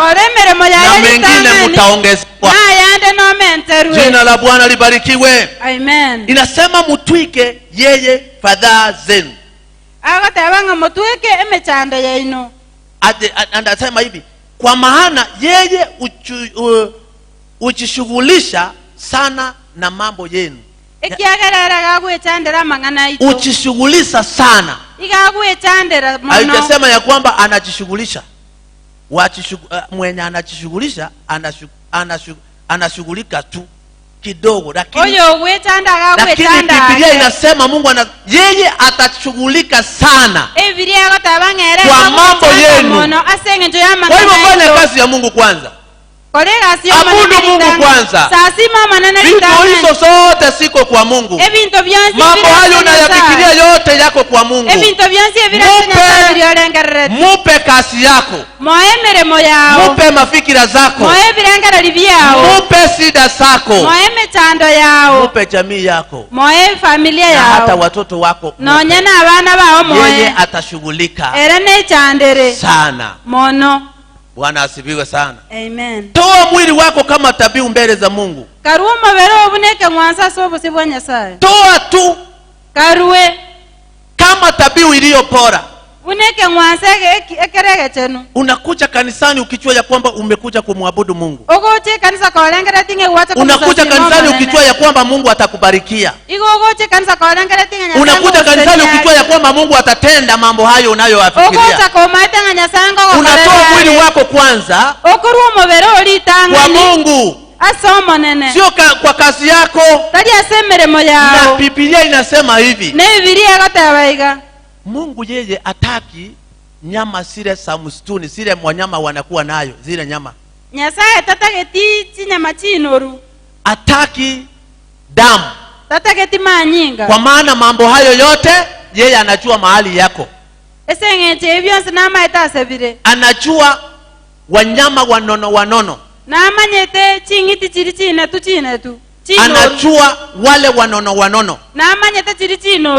na mengine mtaongezewa. Jina la Bwana libarikiwe. Amen. Inasema mutwike yeye fadhaa zenu. Mutwike emechando yaino. Anasema hivi, kwa maana yeye uchishughulisha sana na mambo yenu. Uchishughulisha sana. Haijasema ya kwamba anajishughulisha. Mwenye anajishughulisha anashughulika tu kidogo, lakini Biblia inasema Mungu yeye atashughulika sana kwa mambo yenu. Kwa hivyo fanya kazi ya Mungu kwanza. Abudu Mungu kwanza. Vitu hizo zote siko kwa Mungu. Mambo hayo unayafikiria yote yako kwa Mungu. Mupe kazi yako. Mupe mafikira zako. Mupe shida zako. Mupe jamii yako. Na hata watoto wako. Yeye atashughulika sana. Bwana asifiwe sana. Amen. Toa mwili wako kama dhabihu mbele za Mungu. Toa tu kama dhabihu iliyo bora. Unakuja kanisani ukijua ya kwamba umekuja kumwabudu Mungu. Unakuja kanisani ukijua ya kwamba Mungu atakubarikia. Unakuja kanisani ukijua ya kwamba Mungu atatenda mambo hayo unayoyafikiria. Unatoa mwili wako kwanza kwa Mungu. Sio kwa kazi yako. Na Biblia inasema hivi. Mungu yeye ataki nyama zile za msituni, zile wanyama wanakuwa nayo, zile nyama. Nyasaye tatageti chinyama chinoru. Ataki damu. Tatageti manyinga. Kwa maana mambo hayo yote yeye anajua mahali yako. Anajua wanyama wanono wanono. Na manyete chingiti chiri chinetu chinetu. Anajua wale wanono wanono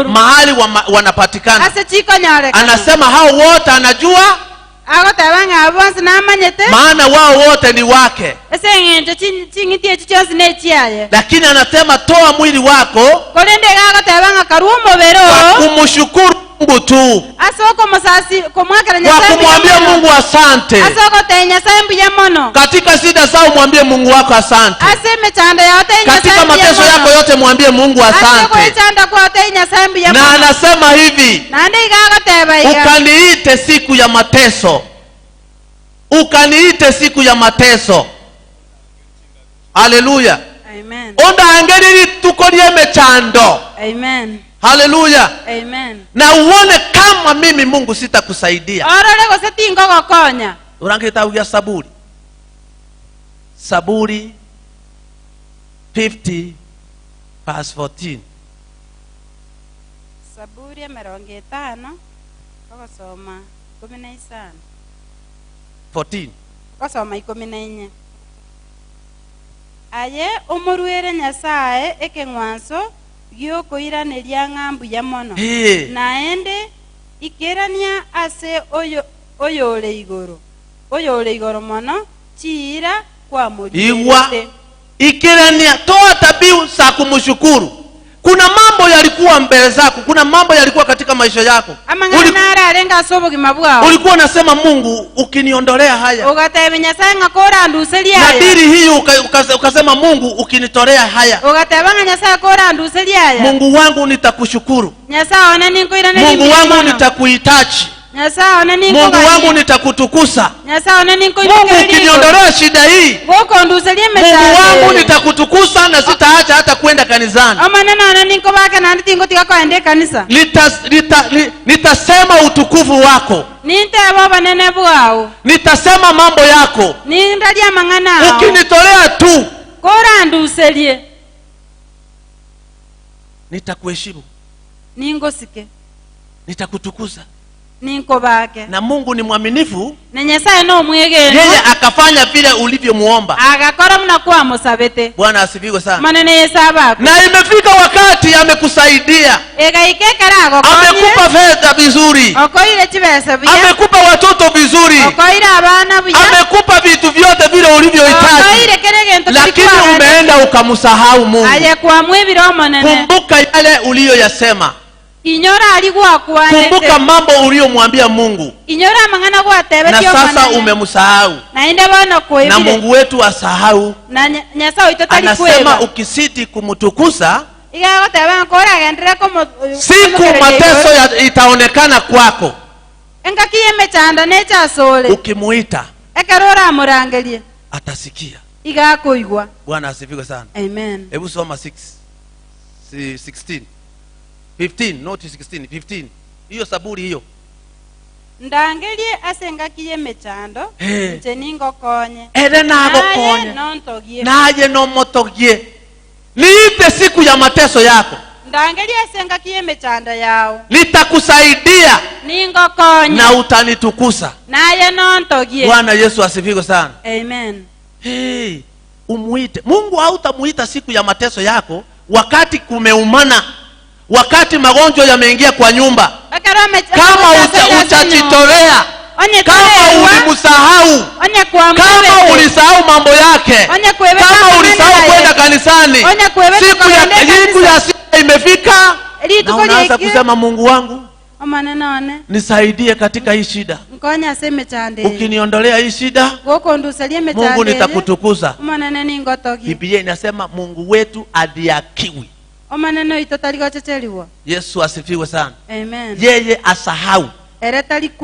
mahali wanapatikana. Anasema hao wote anajua, maana wao wote ni wake. Lakini anasema toa mwili wako kwa kumshukuru Mungu tu, kwa kumwambia Mungu asante. Katika shida zao mwambie Mungu wako asante. Katika mateso yako yote mwambie Mungu asante. Na anasema hivi, ukaniite siku ya mateso, ukaniite siku ya mateso. Haleluya. Amen. Onda angelili tukolie mechando. Amen. Haleluya. Amen. Na uone kama mimi Mungu sitakusaidia. Urangeta ugia Saburi. Saburi 50 verse 14. Saburi ya 50 okosoma 15. 14. Okosoma 14. Aye omurwere Nyasaye ekeng'wanso giokoiraneria ng'ambu ya mono. Naende ikerania ase oyo oyore igoro. Oyore igoro mono chiira kwa Igwa ikerania, toa tabiu za kumshukuru. Kuna mambo yalikuwa mbele zako, kuna mambo yalikuwa katika maisha yako. Ulikuwa unasema Mungu ukiniondolea haya. Nadiri hii ukasema Mungu ukinitolea haya. Mungu wangu nitakushukuru. Mungu wangu nitakuhitaji. Mungu wangu nitakutukusa. Mungu ukiniondolea shida hii, Mungu wangu nitakutukusa na sitaacha hata kwenda kanisani. Nitasema utukufu wako. Nitasema mambo yako. Ukinitolea tu, nitakuheshimu, nitakutukuza. Na Mungu ni mwaminifu. Yeye akafanya vile ulivyomuomba. Bwana asifiwe sana. Na imefika wakati amekusaidia. Amekupa fedha vizuri. Amekupa watoto vizuri. Amekupa vitu vyote vile ulivyohitaji. Lakini umeenda ukamsahau Mungu. Kumbuka yale uliyoyasema. Kumbuka mambo uliyomwambia Mungu. Na sasa umemsahau. Na Mungu wetu asahau. Anasema ukisiti kumtukuza, siku mateso itaonekana kwako. Ukimuita atasikia. Bwana asifiwe sana. Amen. Hebu soma 6:16. 15, not 16, 15. Hiyo Saburi hiyo. Ndangelie asengakiye mechando, nje ningokonye. Ere nagokonye. Naye nomotogie. Niite siku ya mateso yako. Ndangelie asengakiye mechando yao. Nitakusaidia. Ningokonye. Na utanitukusa. Naye nontogie. Bwana Yesu asifiwe sana. Amen. Hey, umuite. Mungu hautamuita siku ya mateso yako wakati kumeumana. Wakati magonjwa yameingia kwa nyumba. Kama utajitolea, kama ulimsahau, kama ulisahau mambo yake, kama ulisahau kwenda kanisani, siku ya sita imefika na unaanza kusema Mungu wangu nisaidie katika hii shida. Ukiniondolea hii shida, Mungu nitakutukuza. Biblia inasema Mungu wetu adhiakiwi. Yesu asifiwe sana. Amen. Yeye asahau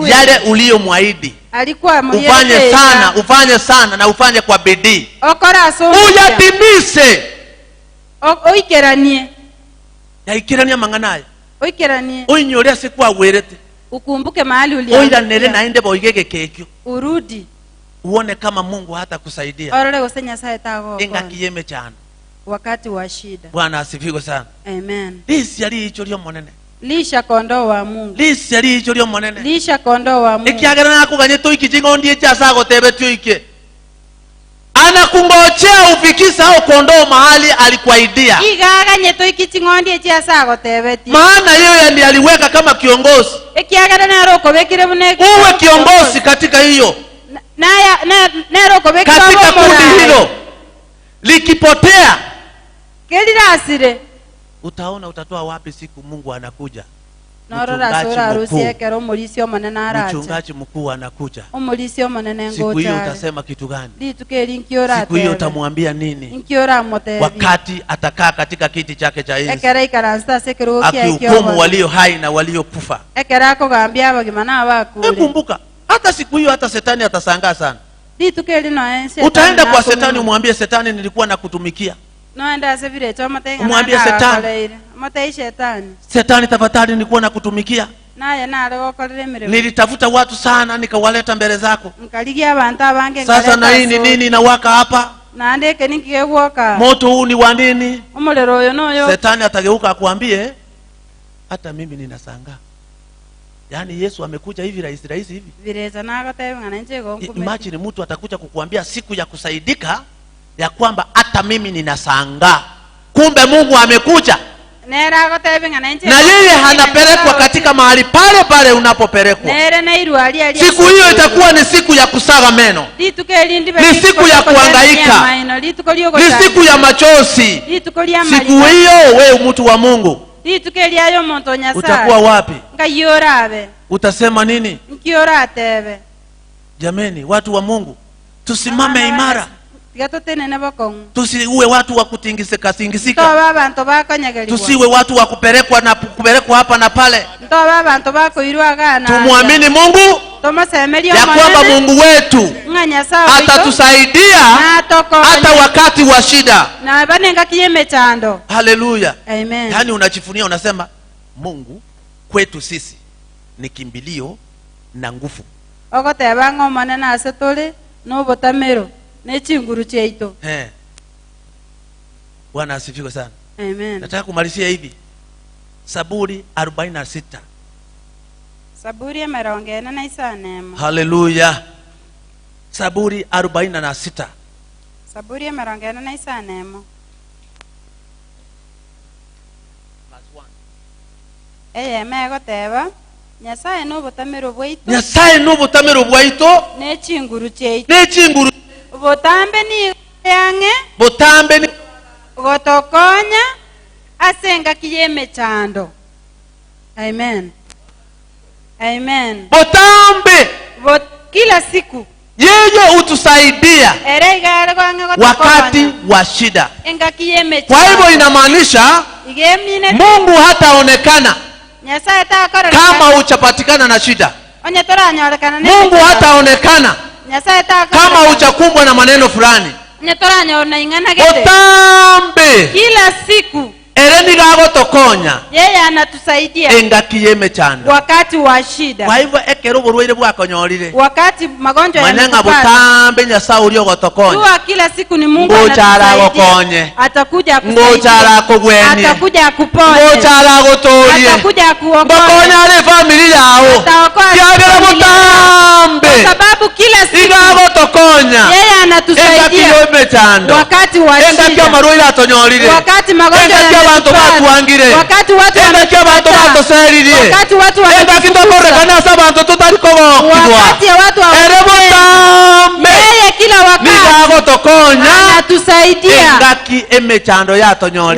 yale uliyomwahidi. Ufanye sana, ufanye sana na ufanye kwa bidii. Uyatimize. Yaikirania mang'ana. Oinyore siku awerete. Ukumbuke mahali uliangukia. Oiranere naende boigege kekyo. Urudi. Uone kama Mungu hata kusaidia. Engakiyeme chano. Wakati wa shida. Bwana asifiwe sana. Amen. Lisi ali icho lyo monene. Lisha kondoo wa Mungu. Lisi ali icho lyo monene. Lisha kondoo wa Mungu. Ekiagera nakuganye toiki chingondie cha sago tebe tuike. Anakungojea ufikise hao kondoo mahali alikuahidia. Maana yeye ndiye aliweka kama kiongozi. Uwe kiongozi katika hiyo. Katika kundi hilo. Likipotea, utaona utatoa wapi siku Mungu anakuja. Mchungaji mkuu anakuja. Siku hiyo utasema kitu gani? Siku hiyo utamwambia nini? Wakati atakaa katika kiti chake cha enzi, akihukumu walio hai na walio kufa. Kumbuka, hata siku hiyo hata shetani atashangaa sana. Utaenda kwa shetani umwambie shetani, nilikuwa nakutumikia. Umwambie shetani, shetani tafadhali, nilikuwa nakutumikia. Nilitafuta watu sana nikawaleta mbele zako. Sasa na hii ni nini inawaka hapa? Moto huu ni wa nini? Shetani atageuka akuambie, hata mimi ninashangaa. Yaani Yesu amekuja hivi rahisi rahisi hivi. Imagine mtu atakuja kukuambia siku ya kusaidika ya kwamba hata mimi ninashangaa. Kumbe Mungu amekuja. Na yeye anapelekwa katika mahali pale pale unapopelekwa. Siku hiyo itakuwa ni siku ya kusaga meno. Ni siku ya kuhangaika. Ni siku ya machozi. Siku hiyo wewe mtu wa Mungu utakuwa wapi? Utasema nini? Jameni, watu wa Mungu, tusimame imara. Tusiwe watu wa kutingisika tingisika. Tusiwe watu wa kupelekwa na kupelekwa hapa na pale. Tumuamini Mungu ya kwamba Mungu wetu atatusaidia hata wakati wa shida. Haleluya. Amen. Yaani unajifunia unasema Mungu kwetu sisi ni kimbilio na nguvu. Bwana asifiwe sana. Amen. Nataka kumalizia hivi. Zaburi 46. Zaburi ya 45. Haleluya. Zaburi 46. Zaburi ya 45. Eye megoteba Nyasaye n'obutamiro bwaitu. Nyasaye n'obutamiro bwaitu. N'echinguru chaitu. N'echinguru. Botambe ni yange. Botambe ni gotokonya asenga kiyeme chando. Amen. Amen. Botambe. Kila siku yeye utusaidia wakati wa shida. Kwa hivyo inamaanisha Mungu hataonekana kama hujapatikana na shida. Mungu hataonekana kama hujakumbwa na maneno fulani. Botambe kila siku ereni gagotokonya, yeye anatusaidia engaki yemechando wakati wa shida. Kwa hivyo ekero burwaire bwakonyorire, wakati magonjwa manenga botambe Nyasaye uri ogotokonya, dua kila siku ni Mungu anatusaidia. Atakuja akusaidie, ngochara akugwenie, atakuja akuponye, ngochara agutorie, atakuja akuokoe, ngokonya ari family yao, kiagera botambe, kwa sababu kila siku igagotokonya, yeye anatusaidia engaki yemechando wakati wa shida, engaki amarwaire atonyorire, wakati magonjwa, abantu batuangire, wakati watu wakati wakati watu wakati watu yeye kila wakati anatusaidia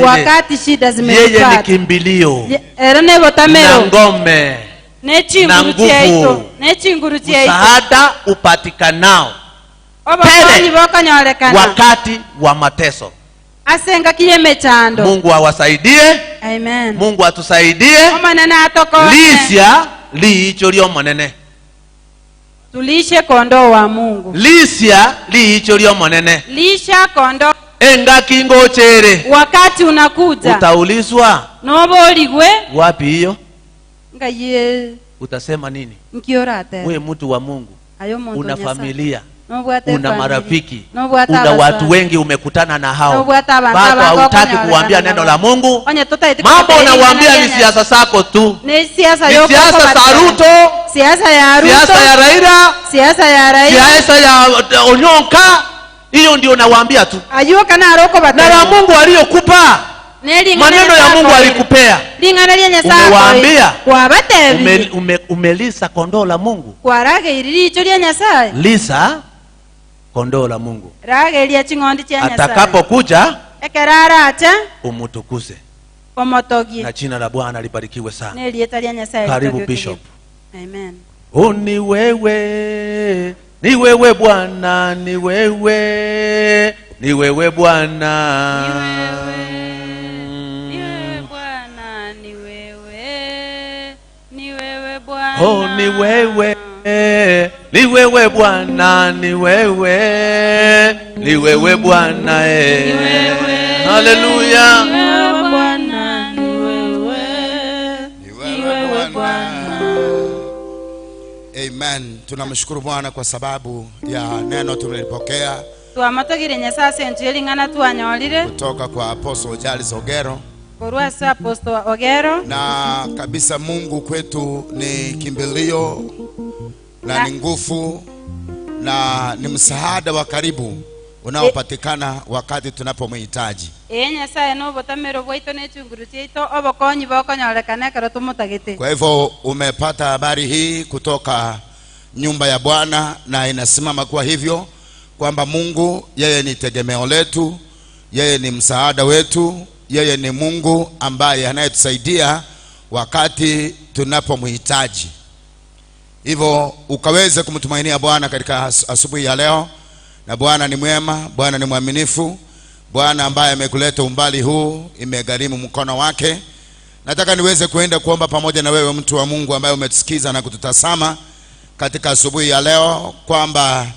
wakati shida zimetupata. Yeye ni kimbilio na ngome na nguvu, msaada upatikanao pele wakati wa mateso. Asenga kiyemechando. Mungu awasaidie. Amen. Mungu atusaidie. Lisya liicho lyomonene. Tulishe kondoo wa Mungu. Lisya liicho lyomonene. Lisha kondoo. Engaki ngochere. Wakati unakuja. Utaulizwa. Noboligwe. Wapi hiyo? Ngaye. Utasema nini? Nkiorate. Wewe mtu wa Mungu. Ayo muntu una familia. Una marafiki, una watu wengi umekutana na hao, bado hautaki kuambia neno la Mungu. Mambo unawaambia ni siasa zako tu, ni siasa za Ruto, siasa ya Raila, siasa ya Onyonka. Hiyo ndio nawaambia tu. Ayuo kana aroko Na la Mungu aliyokupa, maneno ya Mungu alikupea, umewaambia, umelisa kondoo la Mungu. Lisa kondoo la Mungu. Atakapokuja umutukuze. Na jina la Bwana libarikiwe sana. Karibu Bishop. Amen. Oh, ni wewe, ni wewe Bwana, ni wewe, ni wewe Bwana. Ni wewe, ni wewe Bwana, ni wewe, ni wewe Bwana. Oh, ni wewe, ni wewe Bwana, ni wewe, ni wewe Bwana. Haleluya. Ni wewe Bwana, ni wewe, ni wewe Bwana. Amen. Tunamshukuru Bwana kwa sababu ya neno tumelipokea kutoka kwa Apostle Charles Ogero. Na kabisa Mungu kwetu ni kimbilio na ni nguvu na ni msaada wa karibu unaopatikana wakati tunapomhitaji. Kwa hivyo umepata habari hii kutoka nyumba ya Bwana, na inasimama kwa hivyo kwamba Mungu yeye ni tegemeo letu, yeye ni msaada wetu, yeye ni Mungu ambaye anayetusaidia wakati tunapomhitaji. Hivyo ukaweze kumtumainia Bwana katika asubuhi ya leo. Na Bwana ni mwema, Bwana ni mwaminifu, Bwana ambaye amekuleta umbali huu, imegharimu mkono wake. Nataka niweze kuenda kuomba pamoja na wewe mtu wa Mungu ambaye umetusikiza na kututazama katika asubuhi ya leo, kwamba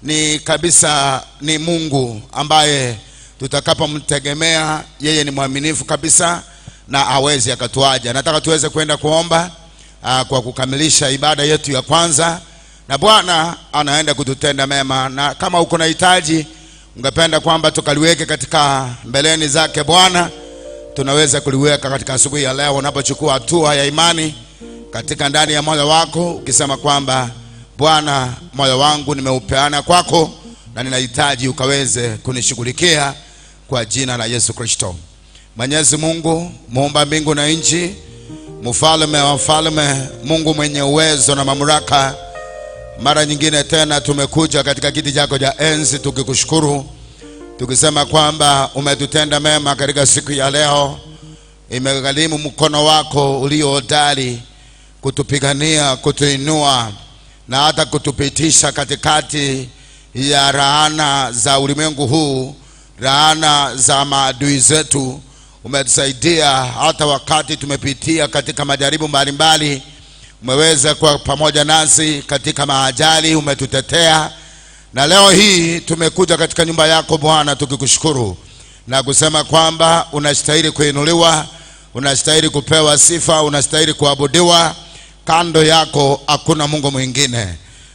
ni kabisa ni Mungu ambaye tutakapomtegemea yeye ni mwaminifu kabisa na hawezi akatuacha. Nataka tuweze kuenda kuomba kwa kukamilisha ibada yetu ya kwanza, na Bwana anaenda kututenda mema. Na kama uko na hitaji ungependa kwamba tukaliweke katika mbeleni zake Bwana, tunaweza kuliweka katika asubuhi ya leo unapochukua hatua ya imani katika ndani ya moyo wako, ukisema kwamba Bwana, moyo wangu nimeupeana kwako na ninahitaji ukaweze kunishughulikia kwa jina la Yesu Kristo. Mwenyezi Mungu muumba mbingu na nchi, mfalme wa wafalme, Mungu mwenye uwezo na mamlaka, mara nyingine tena tumekuja katika kiti chako cha enzi tukikushukuru, tukisema kwamba umetutenda mema katika siku ya leo. Imegharimu mkono wako ulio hodari kutupigania, kutuinua na hata kutupitisha katikati ya laana za ulimwengu huu, laana za maadui zetu. Umetusaidia hata wakati tumepitia katika majaribu mbalimbali, umeweza kuwa pamoja nasi katika maajali, umetutetea. Na leo hii tumekuja katika nyumba yako Bwana tukikushukuru na kusema kwamba unastahili kuinuliwa, unastahili kupewa sifa, unastahili kuabudiwa. Kando yako hakuna Mungu mwingine.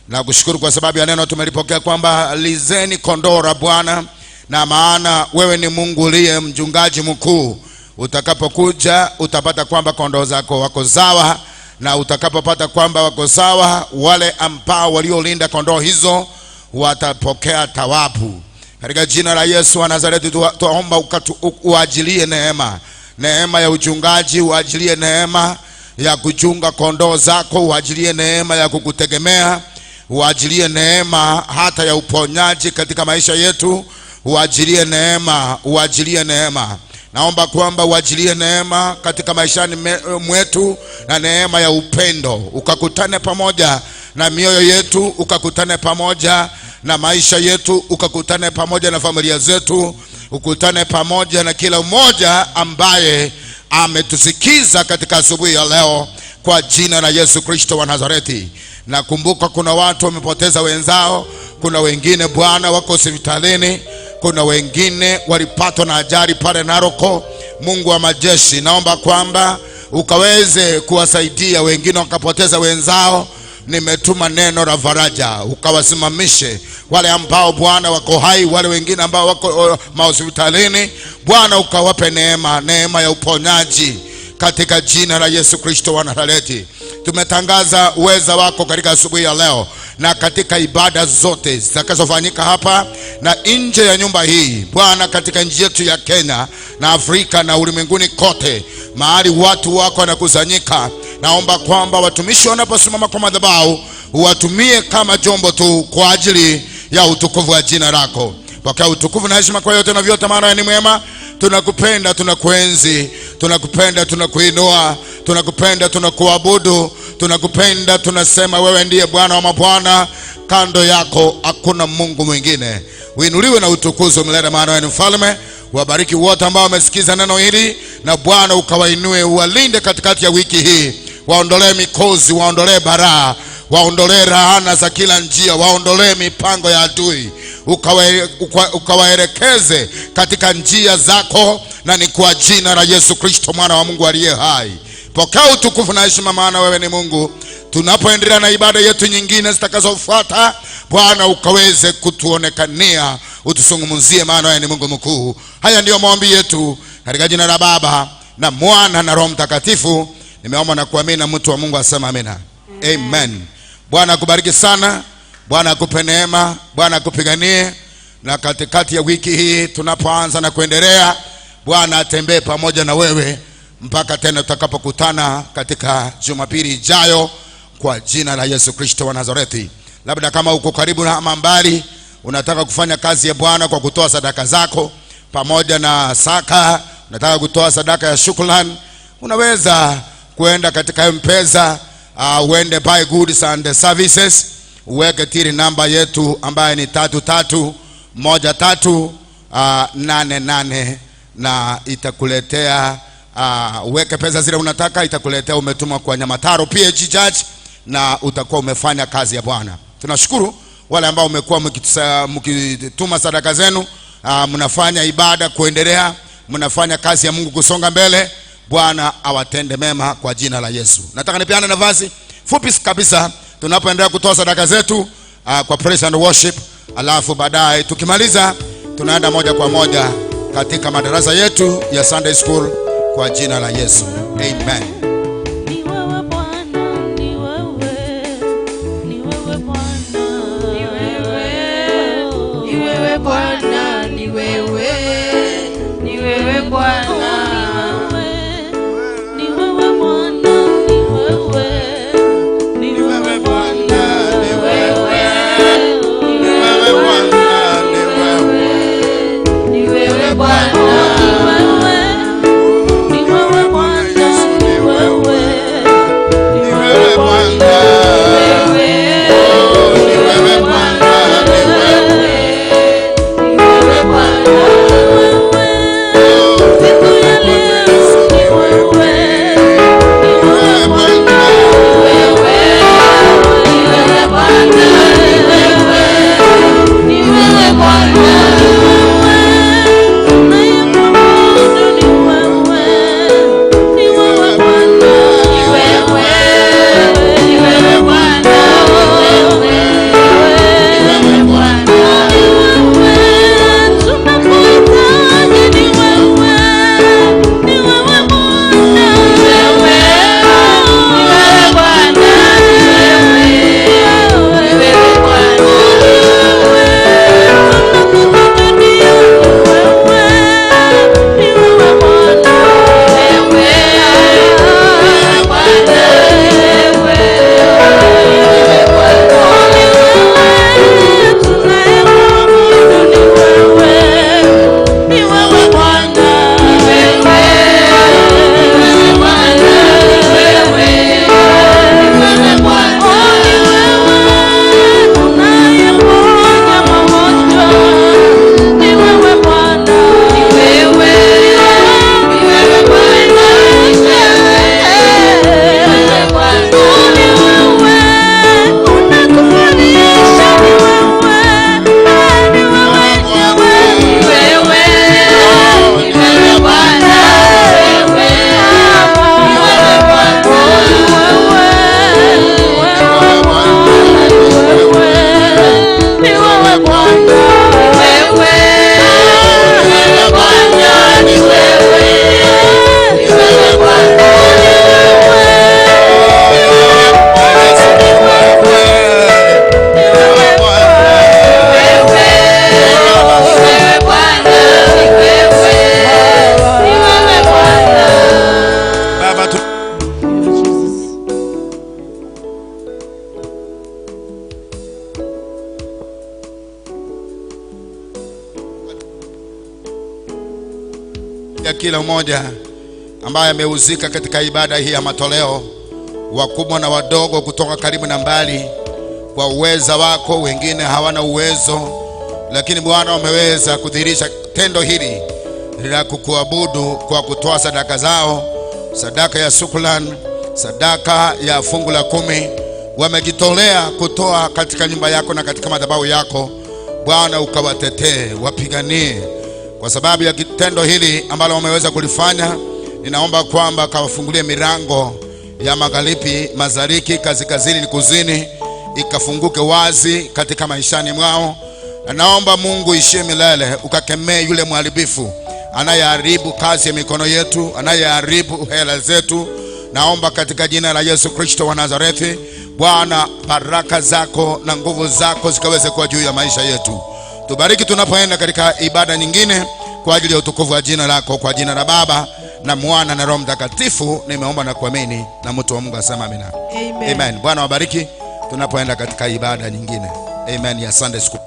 Na kushukuru kwa sababu ya neno tumelipokea kwamba lizeni kondoo la Bwana, na maana wewe ni Mungu uliye mchungaji mkuu. Utakapokuja utapata kwamba kondoo zako wako sawa, na utakapopata kwamba wako sawa, wale ambao waliolinda kondoo hizo watapokea thawabu. Katika jina la Yesu wa Nazareti tuomba uajilie neema, neema ya uchungaji, uajilie neema ya kuchunga kondoo zako, uajilie neema ya kukutegemea, uajilie neema hata ya uponyaji katika maisha yetu, uajilie neema, uajilie neema. Naomba kwamba uajilie neema katika maishani mwetu na neema ya upendo, ukakutane pamoja na mioyo yetu, ukakutane pamoja na maisha yetu, ukakutane pamoja na familia zetu, ukutane pamoja na kila mmoja ambaye ametusikiza katika asubuhi ya leo, kwa jina la Yesu Kristo wa Nazareti. Nakumbuka kuna watu wamepoteza wenzao, kuna wengine Bwana wako hospitalini, kuna wengine walipatwa na ajali pale Naroko. Mungu wa majeshi, naomba kwamba ukaweze kuwasaidia wengine wakapoteza wenzao. Nimetuma neno la faraja, ukawasimamishe wale ambao Bwana wako hai, wale wengine ambao wako mahospitalini. Bwana ukawape neema, neema ya uponyaji katika jina la Yesu Kristo wa Nazareti. Tumetangaza uweza wako katika asubuhi ya leo, na katika ibada zote zitakazofanyika hapa na nje ya nyumba hii Bwana, katika nchi yetu ya Kenya na Afrika na ulimwenguni kote, mahali watu wako wanakusanyika, naomba kwamba watumishi wanaposimama kwa madhabahu uwatumie kama chombo tu kwa ajili ya utukufu wa jina lako. Pokea utukufu na heshima kwa yote na vyote, maana ni mwema. Tunakupenda, tunakuenzi, tunakupenda, tunakuinua, tunakupenda, tunakuabudu, tunakupenda, tunasema wewe ndiye Bwana wa mabwana, kando yako hakuna Mungu mwingine. Uinuliwe na utukuzwe milele, maana wewe ni mfalme. Wabariki wote ambao wamesikiza neno hili, na Bwana ukawainue, uwalinde katikati ya wiki hii, waondolee mikosi, waondolee baraa, waondolee laana za kila njia, waondolee mipango ya adui, ukawaelekeze katika njia zako, na ni kwa jina la Yesu Kristo mwana wa Mungu aliye hai. Pokea utukufu na heshima, maana wewe ni Mungu. Tunapoendelea na ibada yetu nyingine zitakazofuata, Bwana ukaweze kutuonekania, utusungumzie, maana wewe ni Mungu mkuu. Haya ndiyo maombi yetu katika jina la Baba na Mwana na Roho Mtakatifu. Nimeomba na kuamini, na mtu wa Mungu asema amina. Amen. Bwana akubariki sana, Bwana akupe neema, Bwana akupiganie, na katikati ya wiki hii tunapoanza na kuendelea, Bwana atembee pamoja na wewe mpaka tena tutakapokutana katika Jumapili ijayo kwa jina la Yesu Kristo wa Nazareti. Labda kama uko karibu na ama mbali, unataka kufanya kazi ya Bwana kwa kutoa sadaka zako pamoja na saka, unataka kutoa sadaka ya shukrani, unaweza kuenda katika M-Pesa, uende buy goods and services, uweke till namba yetu ambaye ni 3313 88, na itakuletea, uweke pesa zile unataka, itakuletea umetumwa kwa Nyamataro PH Church, na utakuwa umefanya kazi ya Bwana. Tunashukuru wale ambao umekuwa mkituma sadaka zenu, mnafanya ibada kuendelea, mnafanya kazi ya Mungu kusonga mbele. Bwana awatende mema kwa jina la Yesu. Nataka nipeane nafasi fupi kabisa tunapoendelea kutoa sadaka zetu kwa praise and worship, alafu baadaye tukimaliza tunaenda moja kwa moja katika madarasa yetu ya Sunday School kwa jina la Yesu. Amen. Ni wewe Bwana, ni wewe, ni wewe Bwana, Ni wewe, ni wewe Bwana, ni wewe, ni wewe Bwana. Ni wewe Bwana, ni wewe, ni wewe Bwana, ni wewe, ni wewe Bwana, ni wewe, Ni wewe Bwana, wewe, ni wewe Bwana, ni wewe, Ya kila mmoja ambaye amehusika katika ibada hii ya matoleo, wakubwa na wadogo, kutoka karibu na mbali, kwa uweza wako, wengine hawana uwezo, lakini Bwana wameweza kudhihirisha tendo hili la kukuabudu kwa kutoa sadaka zao, sadaka ya shukrani, sadaka ya fungu la 10, wamejitolea kutoa katika nyumba yako na katika madhabahu yako. Bwana ukawatetee, wapiganie kwa sababu ya kitendo hili ambalo wameweza kulifanya. Ninaomba kwamba kawafungulie milango ya magharibi, mashariki, kaskazini na kusini, ikafunguke wazi katika maishani mwao. Na naomba Mungu ishie milele, ukakemee yule mharibifu anayeharibu kazi ya mikono yetu, anayeharibu hela zetu. Naomba katika jina la Yesu Kristo wa Nazareti, Bwana, baraka zako na nguvu zako zikaweze kuwa juu ya maisha yetu. Tubariki tunapoenda katika ibada nyingine kwa ajili ya utukufu wa jina lako, kwa jina la Baba na Mwana na Roho Mtakatifu nimeomba na kuamini, na mtu wa Mungu asema amina. Amen. Amen. Bwana wabariki tunapoenda katika ibada nyingine. Amen ya Sunday school.